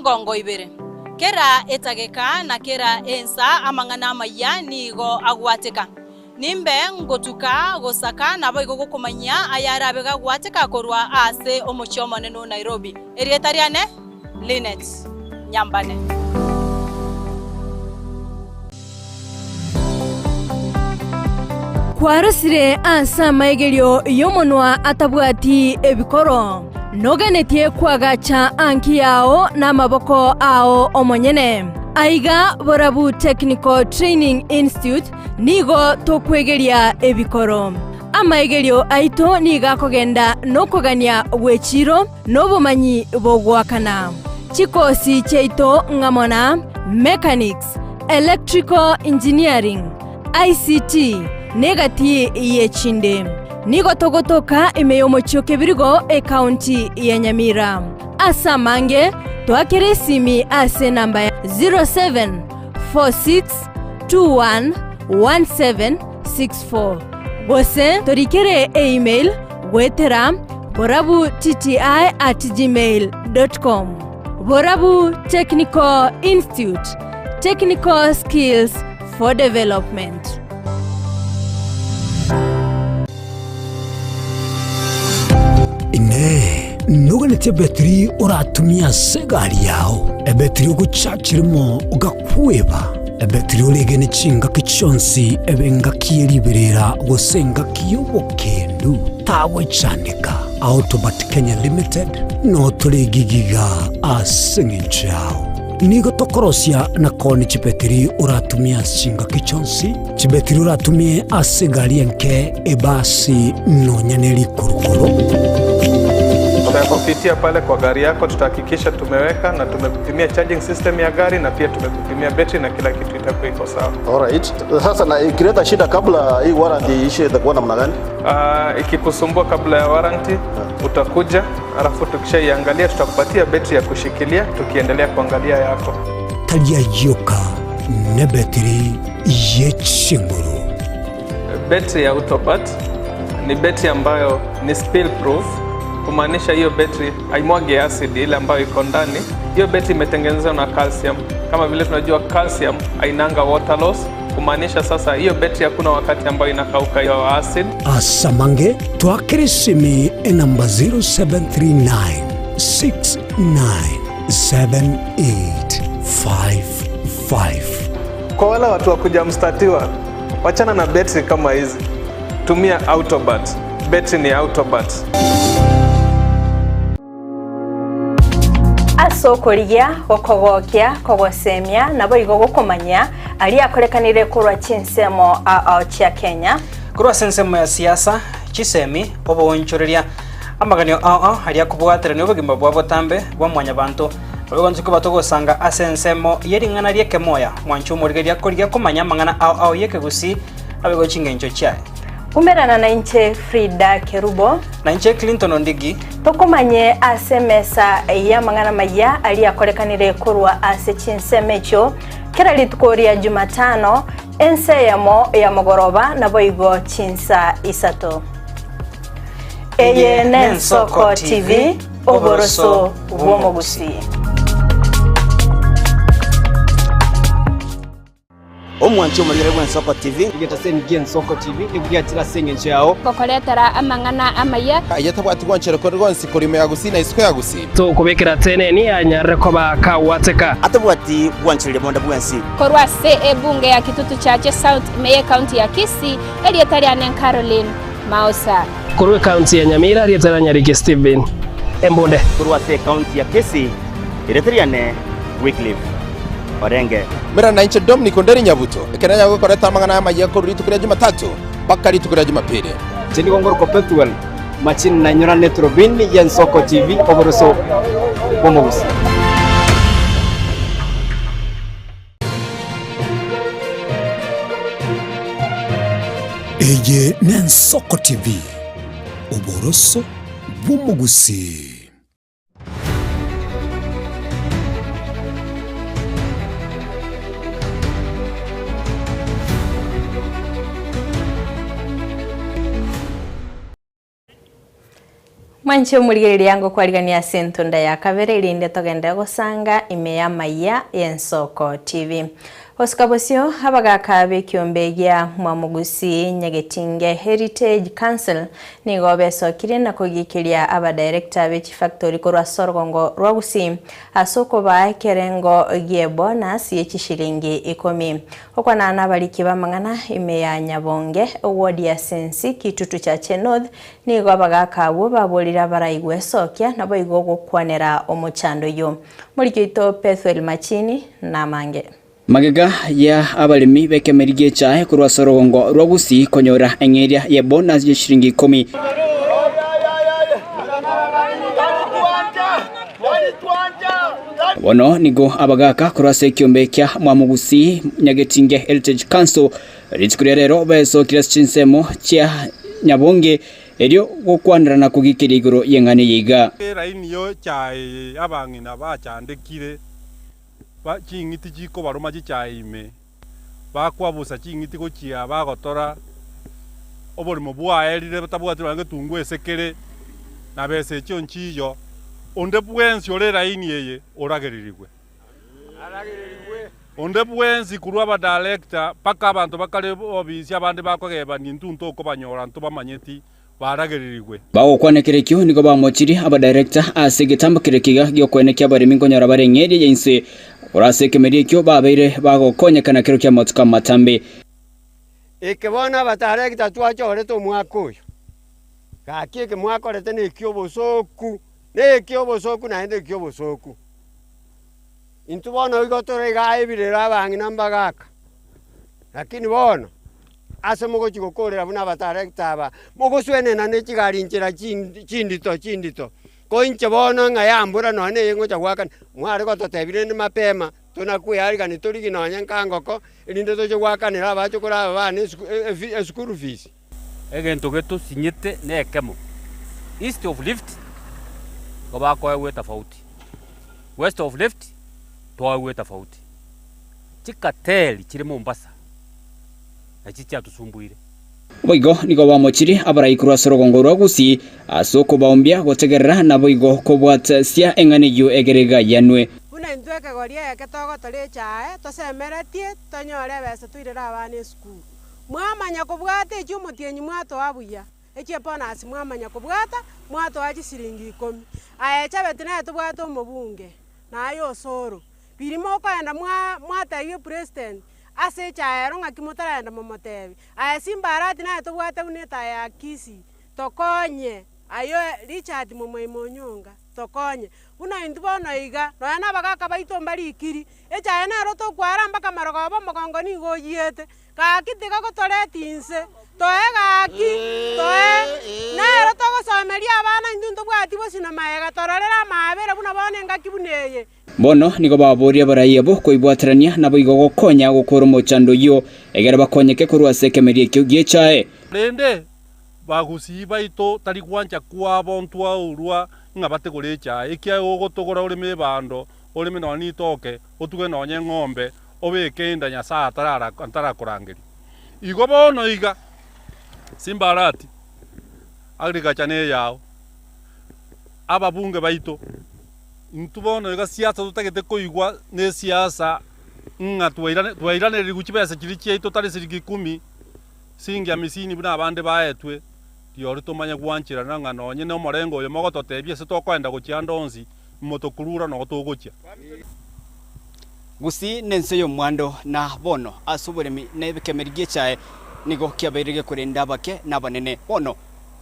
chingongo ibere. Kera etageka na kera ensa amang'ana amayia nigo agwateka. Nimbe ngotuka gosaka naboigo gokomanyia ayarabe gagwateka korwa ase omochie omonene o Nairobi. Erieta riane Linet Nyambane. Kwarosire ase amaigerio y'omonwa atabwati ebikoro, noganetie koagacha anki yao namaboko ao omonyene. Aiga Borabu Technical Training Institute nigo tokwegeria ebikoro. Amaigerio aito nigo akogenda nokogania gw'echiiro na obomanyi bogoakana. Chikosi chiaito ng'amo na Mechanics, Electrical Engineering, ICT, na egati y'echinde. Nigo togotoka ime y'omochie o Kebirigo, ekaunti ya Nyamira. Ase amange, toakere esimi ase enamba ya 0746211764 gose torikere email goetera borabutti@gmail.com. Borabu Technical Institute, Technical Skills for Development. Inee! Noganetie ebetiri oratumie ase egari yao, ebetiri ogochachiremo ogakweba, ebetiri oregene chingaki chionsi ebe engaki ye riberera gose engaki y'obokendu? Tagwechandeka. Autobat Kenya Limited notore egigiga ase eng'encho yao. Nigo tokorosia na koonia chibetiri oratumie ase chingaki chionsi, chibetiri oratumie ase egari enke, ebasi, nonya ne rikurukuru. Tutakupitia pale kwa gari yako, tutahakikisha tumeweka na tumekupimia charging system ya gari na pia tumekupimia betri na kila kitu itakuwa iko sawa. Alright. Sasa na ikileta shida kabla hii warranty iishe itakuwa namna gani? Ikikusumbua kabla ya warranty utakuja, alafu tukishaiangalia tutakupatia betri ya kushikilia tukiendelea kuangalia yako. Tari ayioka nebetiri ye chinguru. Betri ya Autobat ni betri ambayo ni spill proof, kumaanisha hiyo betri haimwagi acid ile ambayo iko ndani. Hiyo betri imetengenezwa na calcium. Kama vile tunajua calcium hainanga water loss, kumaanisha sasa hiyo betri hakuna wakati ambayo inakauka hiyo acid. Asamange twakere esimi enamba 0739 697855. Kwa wale watu wa kuja mstatiwa, wachana na betri kama hizi, tumia Autobat. Betri ni Autobat. Ase okorigia, gokogokia, kogosemia, naboigo gokomanyia aria akorekanire korwa chinsemo ao chia Kenya. Korwa ase ensemo ya siasa, chisemi, oboonchoreria, amaganio ao ao aria akobwaterania obogima bwa botambe bwa mwanyabanto, naboigo intwe koba togosanga ase ensemo ye ring'ana ri'ekemoya, mwanche omorigereria korigia komanya amang'ana ao ao y'ekegusii naboigo chingencho chiaye. Umerana nainche Frida Kerubo. Na inche Clinton Ondigi. Tokomanye ase emesa y'amang'ana amayia aria akorekanire korwa ase chinsemo echio kera rituko ria Jumatano, ensa eyemo ya mogoroba naboigo chinsa isato. Eye n'Ensoko TV, oboroso bw'omogusii. Omwanchi omorigere bw'Ensoko TV. Egetaseni gi'Ensoko TV nigo giachire ase engencho yao. Gokoretera amang'ana amaya. Aye tabwati gwanchera kore gwonsi korwa ime ya Gusii na isiko ya Gusii. Tokobekera teneni yanyarire koba kagwateka. Atabwati gwanchereria bonde bwensi. Korwa ase ebunge ya Kitutu Chache South ime y'Ekaunti ya Kisii, erieta riane Caroline Maosa. Korwa ekaunti ya Nyamira, erieta ria Nyariki Stephen Embunde. Korwa ase ekaunti ya Kisii, erieta riane Wycliffe Orenge. Mera nainche Dominic Onderi Nyabuto, ekero nanyare gokoreta amang'ana aya amayia korwa rituko ria Jumatatu mpaka rituko ria Jumapili. Inche nigo ngorokwa Pethuel Machini na inyora neturubini y'Ensoko TV oboroso bw'omogusi. Eye n'Ensoko TV, oboroso bw'omogusii. Mwanche omorigereria ngokwarigania ase entunda ya kabere erinde togende gosanga ime y'amayia y'Ensoko TV. Gosuka bosio, abagaka b'ekiombe gia Mwamugusi Nyagetinge Heritage Council nigo besokirie na kogiikeria abadirector be chifactory korwa ase orogongo rwa Gusii ase okobaa ekerengo gi'ebonus ye chishilingi ikomi. Gokwana nabariki b'amang'ana ime ya Nyabonge, eward ya Sensi, Kitutu Chache North, Nigo abagaaka abwo baborire abarai gwesokia, naboigo gokwanera omochando oyio. Moriki oito Pethuel Machini namange. Magega ya abaremi b'ekemeri gi'echae korwa ase orogongo rwa Gusii konyora eng'eria ye bonus ye chiringi ikomi. Bono nigo abagaaka korwa ase ekiombe kia Mwamogusii Nyagetinge Heritage Council Rituko ria rero besokire ase chinsemo chia nyabonge, erio gokwanera na kogikeria igoro y'eng'ana eye iga. Eraini y'echae eye abang'ina bachandekire, ching'iti chikobaroma chichae ime, bakwabusa ching'iti gochia bagotora oborimo bwaerire batabwati nonya getunguo ase kere, na besa echio nchiyo, onde bwensi ore eraini eye oragererigwe. Onde bwensi korwa abadirector mpaka abanto bakare obisi abande bakogebania intwe ntokobanyora ntobamanyeti baragererigwe. Bagokwana kera ekio nigo bamochirie abadirector ase egetambo keria kiga gi'okoenekia abaremi nkonyora bare eng'eria ya inse korwa ase ekemeria ekio babeire bagokonyekana kero ki'amatuko amatambe. Eke bono abadirector twachorete omwaka oyo, gaki eke mwakorete neki'obosooku, neki'obosooku naende eki'obosooku. Intwe bono igo tore igaa ebirero abang'ina mbagaaka, lakini bono ase mogochia gokoorera buna abatarekta aba, mogoswenena ne chigari nchera chindito chindito, ko inche bono ng'a yambura nonya na eye ngocha goakana, mware gototebia rende mapema tonakwearigania torigie nonya nka ngoko, erinde toche goakanera abachokoro aba bane eschool fees. Egento getosinyete nekemo, east of Rift nigo bakoegwa etafauti, west of Rift twaegwa etafauti. Chikateli chire Mombasa nachi chiatosumbuire. Boigo nigo bamochirie abarai korwa ase orogongo rwa Gusii ase okobaombia gotegerera naboigo kobwatasia eng'ana eyio egere egayanwe. Buna intwe ekegori eke togotora echae, tosemeretie tonyore ebesa toirere abana esukuru. Mwamanya kobwata echio omotienyi mwatoa buya, echie bonus mwamanya kobwata, mwatoa chisiringi ikomi. Aye Chabeti naye tobwate omobunge, naye Osoro, riria mokoenda mwa mwatebia epresident ase echae ero ng'aki motaragenda momotebie. Aye Simba Arati naye tobwate buna etaya ya Kisii, tokonye aye Richard Momoima Onyonga, tokonye. Buna intwe bono iga, nonya na abagaka baito mbarikiri, echae nero tokwara mpaka marogoba omogongo nigo oyiete, Gaki tiga gotoreta inse, toe gaki, toe. Nero togosomeria abana intwe ntobwati bosio na magega, tororere amaabera buna bono engaki buna eye. Bono nigo baboria abarai abwo koibwaterania naboigo gokonya gokora omochando oyio, egere bakonyeke korwa ase ekemeria ekio gi'echae. Rende bagusii baito tari gwancha kwabo ntwaurwa ng'a bategore echae, ekiagera ogotogora oreme ebando, oreme nonya nitoke, otuge nonya eng'ombe, obeke enda Nyasae atarakorangeria. Igo bono iga, Simbarati, agriculture neyao, ababunge baito, intwe bono iga siasa totagete koigwa ne siasa ng'a twairanerigwe chibesa chiria chiaito tari siringi ikomi, siringi amisini buna abande baetwe, rirorio tomanye gwancherana ng'a nonye na omorengo oyo mogototebia ase tokoenda gochia ande onsi, imotokurura nogo togochia. Gusii nense y'omwando, na bono ase oboremi na ebekemeri gi'echae nigo kiabeire gekorenda abake na abanene. Bono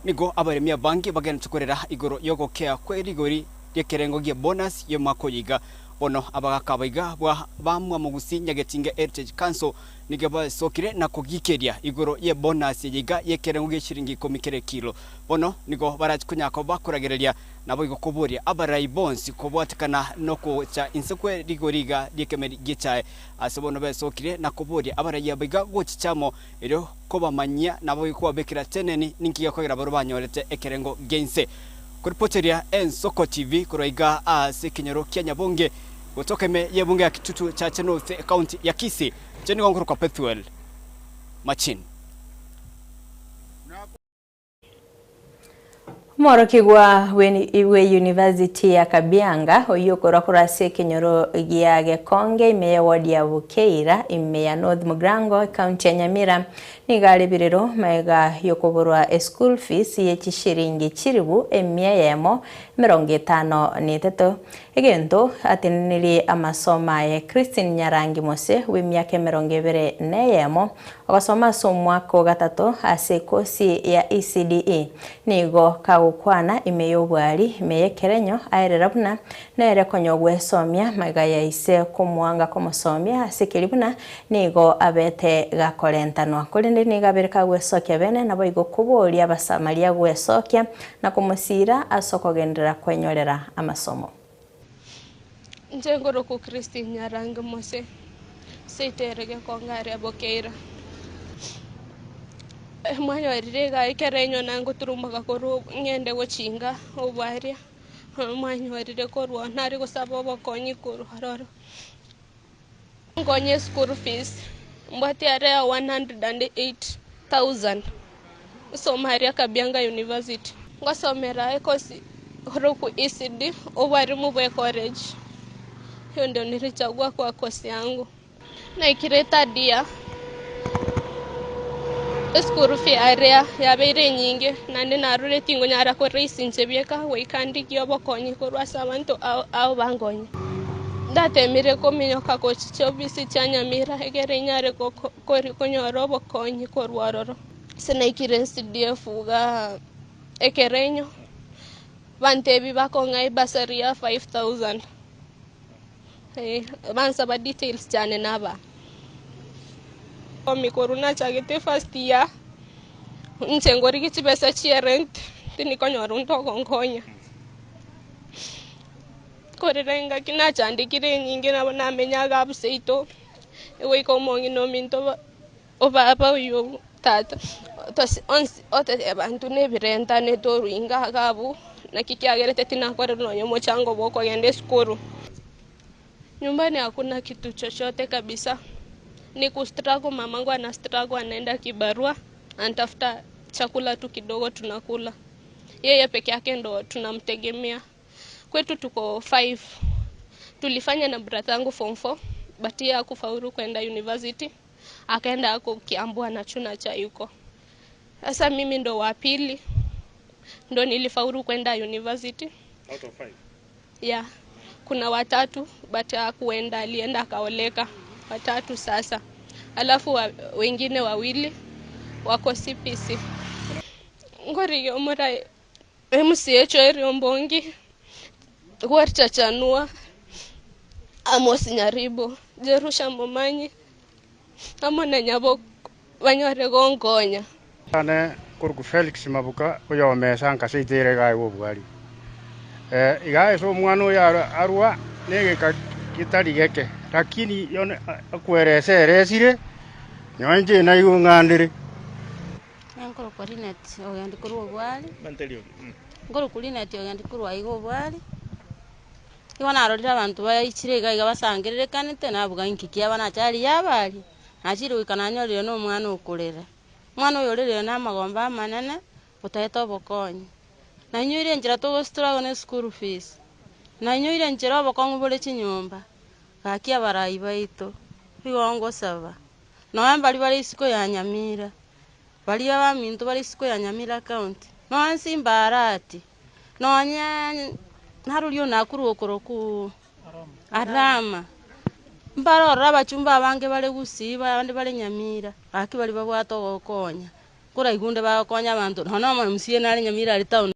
nigo abaremi abange bagenderete korera igoro y'ogokea kwe rigori ri'ekerengo gie bonus y'omwaka oyo iga. Bono abagaka aba iga bwa bamwamo Gusii Nyagetinge Heritage Council nigo basokire na kogikeria igoro ye bonus eye iga y'ekerengo gie chiringi ikomi kera ekilo. Bono nigo barachi konya koba bakoragereria Naboigo koboria abarai bonsi kobwatekana nokogocha inse kwe rigori iga ri'ekemeri gi'echae. Ase bono besokire na koboria abarai aba iga gochicha amo, erio kobamanyia naboigo kobabekera teneni ninki gekogera barobwo banyorete ekerengo gia inse. Koripoteria Ensoko TV korwa iga ase ekenyoro kia Nyabonge, gotoka ime y'ebunge ya Kitutu Chache North, ekaunti ya Kisii, inche nigo nkorokwa Pethuel Machini. Omworokigwa bwe University ya Kabianga oyio okorwa korwa ase ekenyoro gia Gekonge ime ye ward ya Bukeira ime ya North Mugirango ecounty ya Nyamira nigo are birero magega yokoborwa eschool fees ye chishiringi chiribu emia eyemo emerongo etano na etato Egento atenenirie amasomo aye Christine Nyarangi Mose bw'emiaka emerongo ebere na eyemo, ogosoma ase omwaka o gatato ase ekosi ya ECDE, nigo kagokwana ime y'obwari ime y'ekerenyo aerera buna nere konya ogwesomia magega ya ise komoanga komosomia ase keria buna nigo abete gakorentanwa. Korende nigo abere kagwesokia bene naboigo koboria Abasamaria gwesokia na komosiira ase okogenderera kwenyorera amasomo. Inche nkorokwa Christine Nyarangi Mose, seito ere Gekongo aria Bokeira. Mwanyorire igaa ekero enyona ngoturumboka korwa ng'ende gochinga obwaria, mwanyorire korwa oo nare gosaba obokonyi korwa ororo. Nkonye eschool fees, mbwate are ya 108,000 nsome aria Kabianga University. Ngosomera ekosi korokwa ECD, obwarimu bwe college. Hiyo ndio nilichagua kwa kosi yangu. Naikire third year, eschool fee aria yabeire enyinge naende narure tingonyara koraise inche bieka goika ndigie obokonyi korwa ase abanto ao ao bankonye. Ndatemire kominyoka gochia chiofisi chia Nyamira egere inyare konyora obokonyi korwa ororo. Ase naikire CDF igaa ekerenyo, bantebi bakong'a ebursary ya 5000, eh, bansaba details chiane nabaa. Korwa nachagete first year, inche nkorigia chibesa chia rent, tindikonyora onde ogonkonya. Korera engaki nachandekire enyinge nabo namenya iga abwo seito, egoika omong'ina ominto obaba oywo tata, onsi ototeba intwe na ebirentane toruinga iga abwo, naki kiagerete tinakorerwa nonye omochango bwa okogenda esukuru. Nyumbani hakuna kitu chochote kabisa, ni ku struggle mamangu ana struggle anaenda kibarua, anatafuta chakula tu kidogo tunakula, yeye peke yake ndo tunamtegemea. Kwetu tuko five. Tulifanya na brother yangu form 4 but yeye hakufaulu kwenda university, akaenda ako Kiambu anachuna chai huko. Sasa mimi ndo wa pili ndo nilifaulu kwenda university. Out of five. Yeah. Kuna watatu but hakuenda, alienda akaoleka. Watatu sasa, alafu wa, wengine wawili wako CPC. Ngorige omura MCA Choeri Ombongi, Chachanua, Amos Nyaribo, Jerusha Momanyi, amo na Nyabok banyore gonkonya. Ane korwa Felix Mabuka oyomesa nkase itere iga obwari. Eh, iga ase omwana oyo arwa negeka getari geke lakini yone akweresa eresire nyowe inche naigwe ng'andere. Nkorokwa Linet ogendi korwa obwari, nkorokwa Linet ogendi korwa aiga obwari, igo narorire abanto baichire iga iga basangererekanete nabuga inki kiaba nacha aria abaria, nachire goika nanyorire na omwana okorera. Omwana oyo orerire na amagomba amanene, otaete obokonyi. Nainyoire enchera togostruggle na eschool fees, nainyoire enchera obokong'u bore chinyomba, gaki abarai baito, igo ngosaba, nonya mbari bare isiko ya Nyamira, baria baminto bare isiko ya Nyamira county, nonya Simba Arati, nonya narorio Nakuru okoroku Arama, mbare ororo abachumba abange bare Gusii abande bare Nyamira, gaki baria babwate ogokonya, koraigwa onde bagokonya abanto nonya omo MCA nare Nyamira aria town.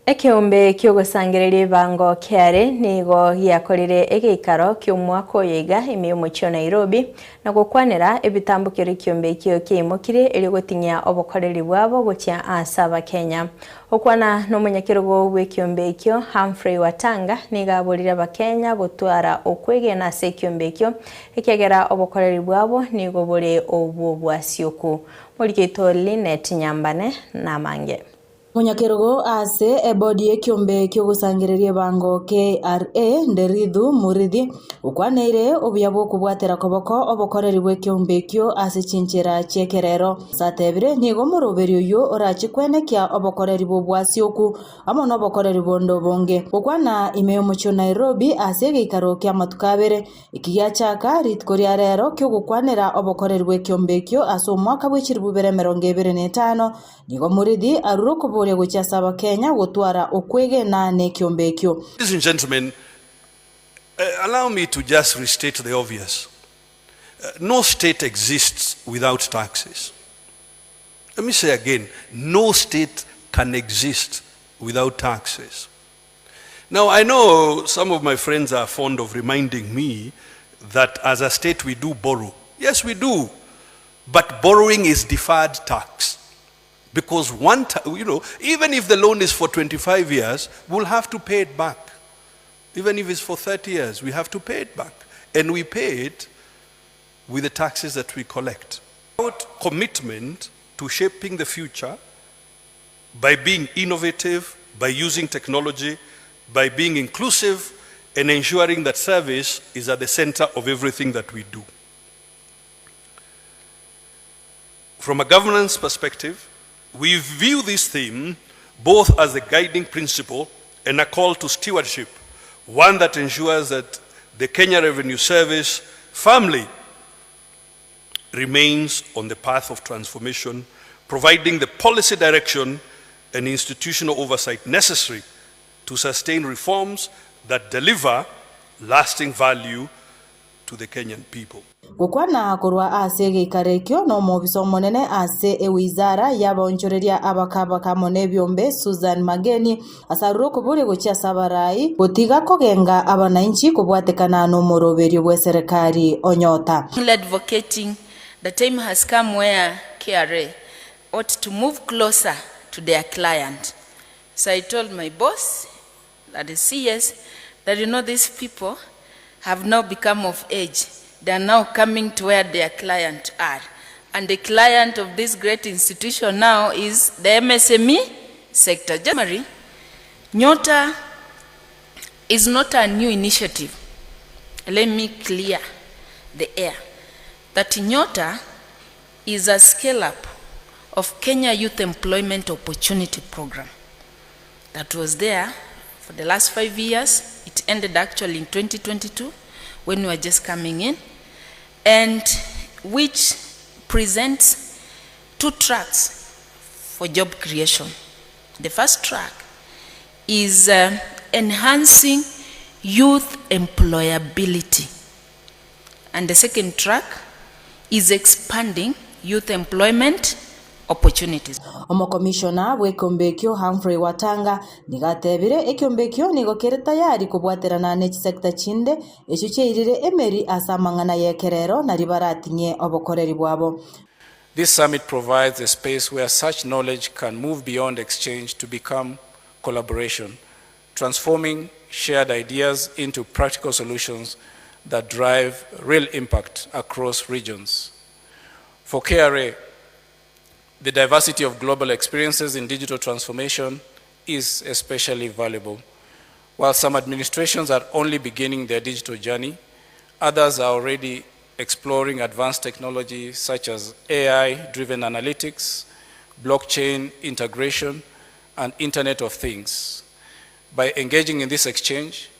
Ekeombe ki'ogosangereria ebango kiare nigo giakorire egeikaro ki'omwaka oyo iga ime y'omochie o Nairobi na gokwanera ebitambokero ekiombe ekio kiaimokire erio goting'ia obokoreri bwabo gochia ase Abakenya. Okwana nomonyakerogo bw'ekiombe ekio Humphrey Watanga nigo aborire Abakenya gotwara okwegena ase ekiombe ekio ekiagera obokoreri bwabo nigo bore obwo bwasioku. Morikeito Linet Nyambane namange. Omonyakerogo ase ebodi y'ekiombe ki'ogosangereria ebango KRA, Nderithu Murithi, okwaneire obuya bw'okobwatera koboko obokoreri bw'ekiombe ekio ase chinchera chi'ekerero. Ase atebire, nigo omoroberi oyio orache kwenekia obokoreri bw'obwasioku amo nobokoreri bonde obonge. Gokwana ime y'omochie o Nairobi ase egeikaro ki'amatuko abere, Eki giachaka rituko ria rero ki'ogokwanera obokoreri bw'ekiombe ekio ase omwaka bwe chilifu ibere emerongo ebere na etano, Nigo Murithi arure okoboria gochia ase Abakenya gotwara okwegena nekiombe ekio. Ladies and gentlemen, allow me to just restate the obvious. No state exists without taxes. Let me say again, no state can exist without taxes. Now, I know some of my friends are fond of reminding me that as a state we do borrow. Yes, we do. But borrowing is deferred tax. Because one time, you know, even if the loan is for 25 years, we'll have to pay it back. Even if it's for 30 years, we have to pay it back. And we pay it with the taxes that we collect. Our commitment to shaping the future by being innovative, by using technology, by being inclusive, and ensuring that service is at the center of everything that we do. From a governance perspective, we view this theme both as a guiding principle and a call to stewardship, one that ensures that the Kenya Revenue Service firmly remains on the path of transformation, providing the policy direction and institutional oversight necessary to sustain reforms that deliver lasting value to the Kenyan people. Gokwana korwa ase egeikaro ekio nomobisa omonene ase ewizara y'abaonchoreria abakabaka amo nebiombe Susan Mageni asarure okoboria gochia ase abarai gotiga kogenga abanainchi kobwatekana nomoroberio bw'eserekari onyota. Advocating the time has come where KRA ought to move closer to their client. So I told my boss, that is CS, that you know these people have now become of age. They are now coming to where their client are. And the client of this great institution now is the MSME sector. January, Nyota is not a new initiative. Let me clear the air that Nyota is a scale-up of Kenya Youth Employment Opportunity Program that was there for the last 5 years. It ended actually in 2022 when we were just coming in, and which presents 2 tracks for job creation. The first track is enhancing youth employability, and the second track is expanding youth employment opportunities. Omokomishona bw'ekeombe ekio Humphrey Watanga nigo atebire ekeombe ekio nigo kere tayari kobwaterana ne chisecta chinde echio chiairire emeri ase amang'ana y'ekerero nario barating'ie obokoreri bwabo. This summit provides a space where such knowledge can move beyond exchange to become collaboration, transforming shared ideas into practical solutions that drive real impact across regions. For KRA, the diversity of global experiences in digital transformation is especially valuable. While some administrations are only beginning their digital journey, others are already exploring advanced technology such as AI-driven analytics, blockchain integration, and Internet of Things. By engaging in this exchange,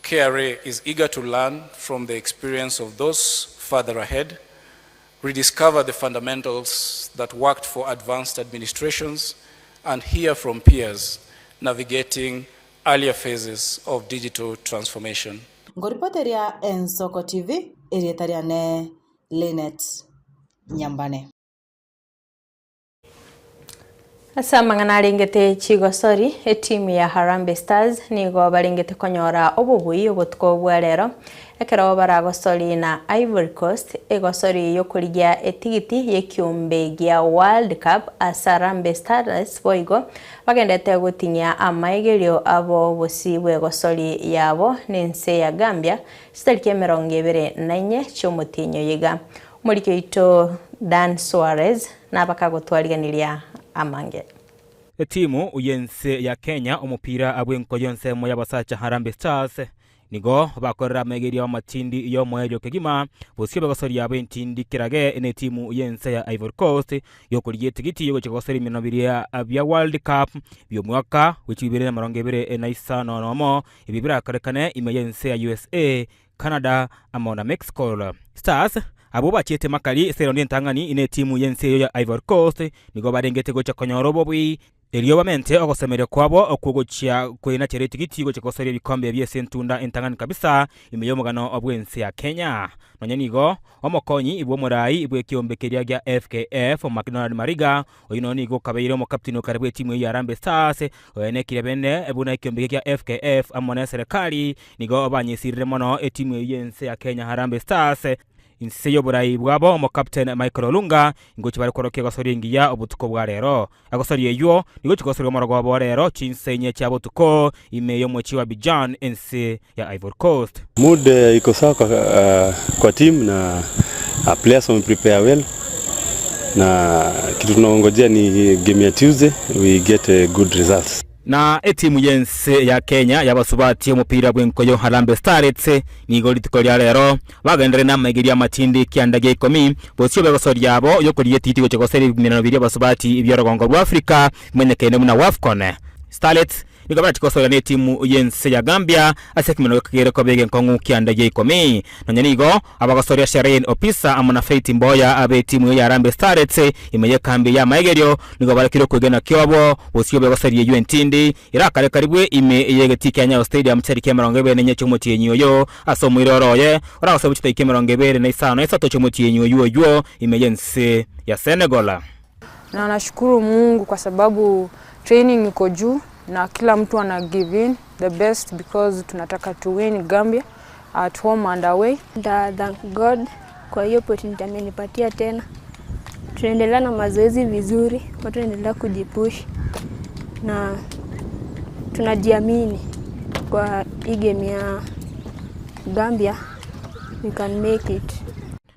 KRA is eager to learn from the experience of those further ahead, rediscover the fundamentals that worked for advanced administrations, and hear from peers navigating earlier phases of digital transformation. Nkoripoteria Ensoko TV, erieta riane Linet Nyambane. Ase amang'ana arengete chigosori, etimu ya Harambee Stars nigo barengete konyora obobui obotuko bwa rero ekero baragosori na Ivory Coast egosori yokorigia etigiti yekiombe gia World Cup ase Harambee Stars boigo bagendete gotinyia amaigerio abo bosio bwegosori yabo nense ya Gambia chitariki 24 chiomotienyi oyo iga. Omoriki oito Dan Suarez nabakagotwariganiria amange. Etimu y'ense ya Kenya omopira bw'enko y'ensemo y'abasacha Harambee Stars nigo bakorera amaigerio amatindi y'omoerio kegima bosio begosoria b'entindi kerage n'etimu y'ense ya Ivory Coast yokorigia etigiti yogochia gosoria eminwa biria bia World Cup bi'omwaka bw'echibibere na emerongo ebere na isano nomo ebi birakorekane ime y'ense ya USA, Canada amo na Mexico. Stars abwo bachiete makari ase eraundi entang'ani n'etimu y'ense eyio ya Ivory Coast nigo barengete gocha konyora obobui Erio bamente ogosemeria kwabo okwo gochia kwenachera etigiti gochia gosoria ebikombe bi'ase entunda entang'ani kabisa ime y'omogano bw'ense ya Kenya. Nonya nigo omokonyi bw'omorai bw'ekiombe keria gia FKF Macdonald Mariga, oyio nonya nigo okabeire omokapteni o kare bw'etimu eyio ya Harambee Stars, oenekirie bene buna ekiombe ekia gia FKF amo neserekari nigo banyesirire mono etimu eyio y'ense ya Kenya Harambee Stars. Inse y'oborai bwabo omokapteni Michael Olunga ngochia bare kworokia egosoria engiya obotuko bwa rero. Egosoria eyio nigo chigosoria omorogoba o rero chinsa inye chia botuko ime y'omochie wa Abidjan ense ya Ivory Coast. Mood iko sawa kwa, kwa team na players wame prepare well na kitu tunaongojea ni game ya Tuesday we get good results. Na etimu y'ense ya Kenya y'abasubati omopira bw'enkoyo Harambee Starlets nigo rituko ria rero bagenderere namaigerio amatindi kianda gia ikomi bosio b'egosoria yabo y'okorigia etiti gochia goseria ebimenano biria abasubati bi'orogongo rwa Africa bimanyekaine buna Wafcon. Starlets nigo barachie gosoria netimu y'ense ya Gambia ase ekemenano gekagere koba egenkong'u kianda gia ikomi. Nonya nigo abagosoria Shereen Opisa amo na Faith Mboya b'etimu eye ya Harambee Starlets ime y'ekambi y'amaegerio nigo barekire okwegena kiabo bosio bw'egosoria eyio entindi erakarekarigwe ime y'egetii kia Nyayo Stadium chitariki 24 chi'omotienyi oyo ase omoiroro oye oragosoria chitariki 53 chi'omotienyi oyio oyio ime y'ense ya Senegal. Na nashukuru Mungu kwa sababu training iko juu na kila mtu ana give in the best because tunataka to win Gambia at home and away. Nda thank God kwa hiyo opportunity amenipatia tena. Tunaendelea na mazoezi vizuri, watu wanaendelea kujipush na tunajiamini kwa hii game ya Gambia, we can make it.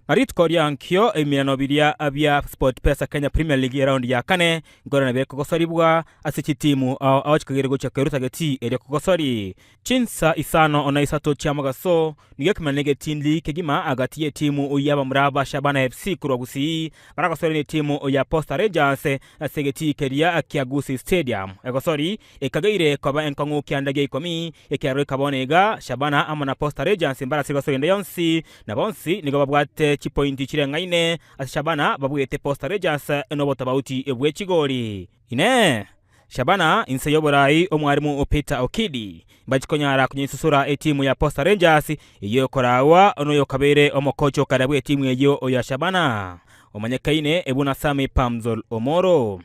Na rituko ria nkio ebiminano biria bia SportPesa Kenya Premier League eraundi ya kane nkorana bire kogosoribwa ase chitimu ao ao chikagere gochia keruta getii erio kogosori chinsa isano na isato chia mogaso. Nigo ekemanero egetindi kegima agati y'etimu y'abamura ba Shabana FC korwa Gusii baragosoria netimu ya Posta Rangers ase egetii keria kia Gusii Stadium. Egosori ekageire koba enkong'u kianda gia ikomi ekiaroro eka bono iga Shabana amo na Posta Rangers mbarase gosoria ende yonsi na bonsi nigo babwate chipointi chireng'aine ase Shabana babuete Posta Rangers nobotabauti bwe chigori. Inee! Shabana inse y'oborai omwarimu Peter Okidi mbachie konyara konyesusura etimu ya Posta Rangers eyio ekoraagwa noyokabeire omokocha okare bw'etimu eyio oya Shabana omanyekaine buna Sammy Pamzol Omoro.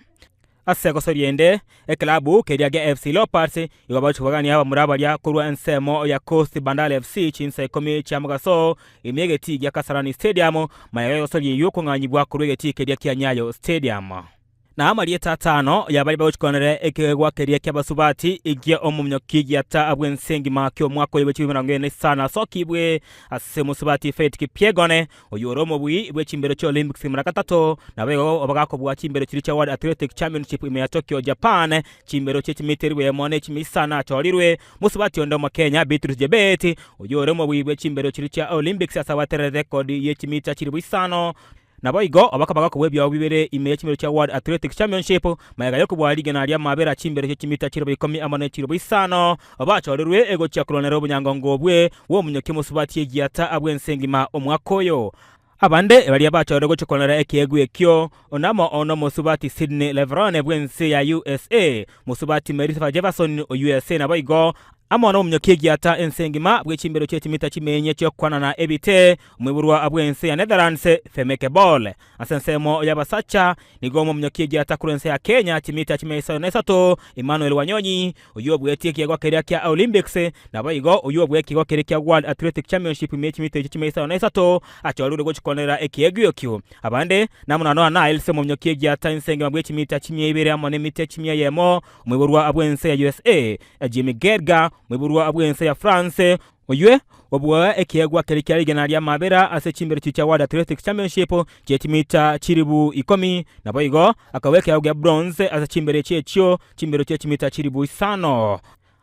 Ase egosoria ende, eklabu keria gia FC Leopards igo bagochia kobagania abamura baria korwa ensemo ya Coast Bandari FC chinsa ikomi chia mogaso ime y'egetii gia Kasarani Stadium magega y'egosoria eyio kong'anyigwa korwa egetii keria kia Nyayo Stadium. Na amarieta atano y'abaria bagochikoonera ekeegwa keria ki'abasubati gia omominyoki giata bw'ense engima ki'omwaka oyo bwe chibia 45 asokigwe ase omosubati Faith Kipyegon, oyio ore omobui bwe chimbero chia Olympics mara gatato, naboigo bagakobua chimbero chiria chia World Athletic Championship ime ya Tokyo, Japan, chimbero chie chimita elifu eyemo ne chimia isano achorirwe. Mosubati onde Omokenya Beatrice Jebet, oyio ore omobui bwe chimbero chiria chia Olympics ase abwaterere rekodi ye chimita chilifu isano, Naboigo bakaba kobua ebiao bibere ime ye chimbero chia World Athletics Championship, magega y'okobua rigena ri'amaabera chimbero chie chimita chirobo ikomi amo ne chirobo isano, bachorerwe gochia korwanera obonyangongo obwe bw'omonyoki omosubati egiata bw'ense engima omwaka oyo. Abande baria bachorerwe gochia korwanera ekeegwa ekio namo nomosubati Sydney Levrone bw'ense ya USA, mosubati Melissa Jefferson o USA naboigo Amo nomonyoki egiata ense engima bwe chimbero chie chimita chimenye chi'okwanana ebite, omoiborwa bw'ense ya Netherlands, Femke Bol. Ase ensemo y'abasacha, nigo omominyoki egiata korwa ense ya Kenya chimita chimia isano na isato, Emmanuel Wanyonyi, oyio obuetie ekiegwa keria kia Olympics, naboigo oyio obua ekiegwa keria kia World Athletic Championship ime chimita echio chimia isano na isato, achorirwe gochikwanerera ekiegwa ekio. Abande, namuna Noah Niles, omominyoki egiata ense engima bwe chimita chimia ibere amo nemita chimia eyemo, omoiborwa bw'ense ya USA, Jimmy Geiger, moiborwa bw'ense ya France, oywe obua ekiegwa keria kia rigena ri'amabera ase chimbero chia World Athletics Championship chie chimita chilifu ikomi, naboigo akabua ekeegwa gia bronze ase chimbero echio echio chimbero chie chimita chilifu isano.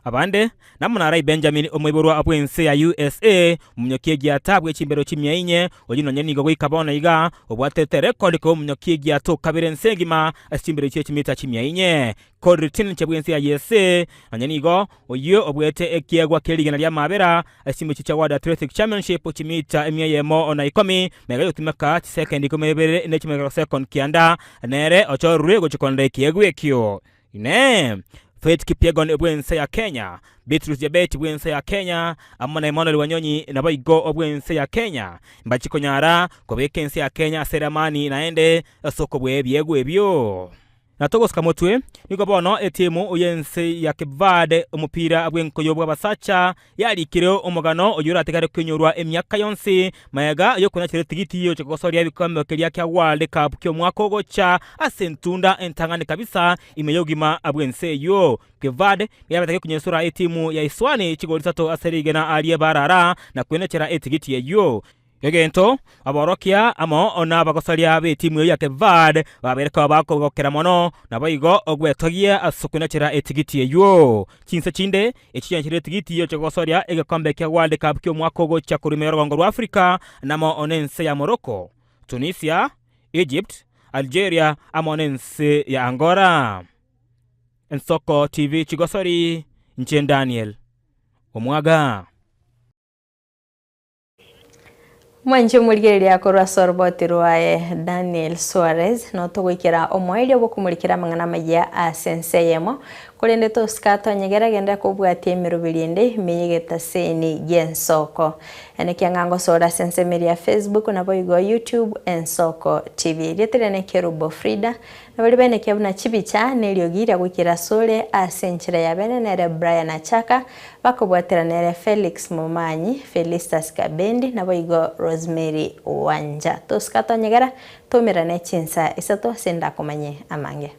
Abande namonaarai Benjamin omoiborwa bw'ense ya USA, omonyoki egiata bwe chimbero chimia inye, oyio nonye nigo goika bono iga obwatete rekodi koba omonyoki egiata o kabere ense engima ase chimbero chie chimita chimia inye. Corrie Tinche bw'ense ya USA nonye nigo oyio obwete ekiegwa kie rigena ri'amabera ase chimbeche chia World Athletic Championship chimita emia eyemo na ikomi, mega yogotumeka chisekendi ikomi na ibere ne chimicro second kianda, nere ochororwe gochia konora ekiegwa ekio. Inee! Faith Kipyegon bw'ense ya Kenya, Beatrice Jebet bw'ense ya Kenya, amo na Emmanuel Wanyonyi naboigo obw'ense ya Kenya, mbachie konyara kobeka ense ya Kenya ase eramani naende ase okobua ebiegwa ebio? Na togosuka motwe, nigo bono etimu y'ense ya Cape Verde omopira bw'enkoyo bw'abasacha yarikire omogano oyio oratigare koinyorwa emiaka yonsi magega y'okonachera etigiti yocha kogosoria ebikombe keria kia World Cup ki'omwaka ogocha ase entunda entang'ani kabisa ime y'obogima bw'ense eyio. Cape Verde yabete gekonyesura etimu ya Eswani chigori isato ase rigena rie barara na kwenachera etigiti eyio. Egento aborokia amo nabagosaria b'etimu eyio ya Cape Verde babeire koba bakogokera mono, naboigo ogwetogia ase okwenachera etigiti eyio. Chinse chinde echi chianchire etigiti yocha gosoria egekombe kia World Cup ki'omwaka ogocha korwa ime y'orogongo rwa Africa namo nense ya Morocco, Tunisia, Egypt, Algeria amo nense ya Angola. Ensoko TV Chigosori, inche Daniel Omwaga. Mwanche omorigereria korwa ase oroboti rwaye Daniel Suarez notogoikera omoerio bw'okomorikera amang'ana amayia ase ense eyemo, korende tosika tonyegera genda kobwatia emeroberi ende ime y'egetaseni gi'ensoko. Enekia ng'a ngosore ase ensemo eria ya Facebook naboigo YouTube Ensoko TV. Erieta riane Kerubo Frida, Nabaria benekia buna chibicha na eriogi ria goikera asore ase enchera ya bene nere Brian Achaka, bakobwatera nere Felix Momanyi, Felistus Kabendi naboigo Rosemary Wanja. Tosika tonyegera, toumerane chinsa isato ase ndakomanye amange.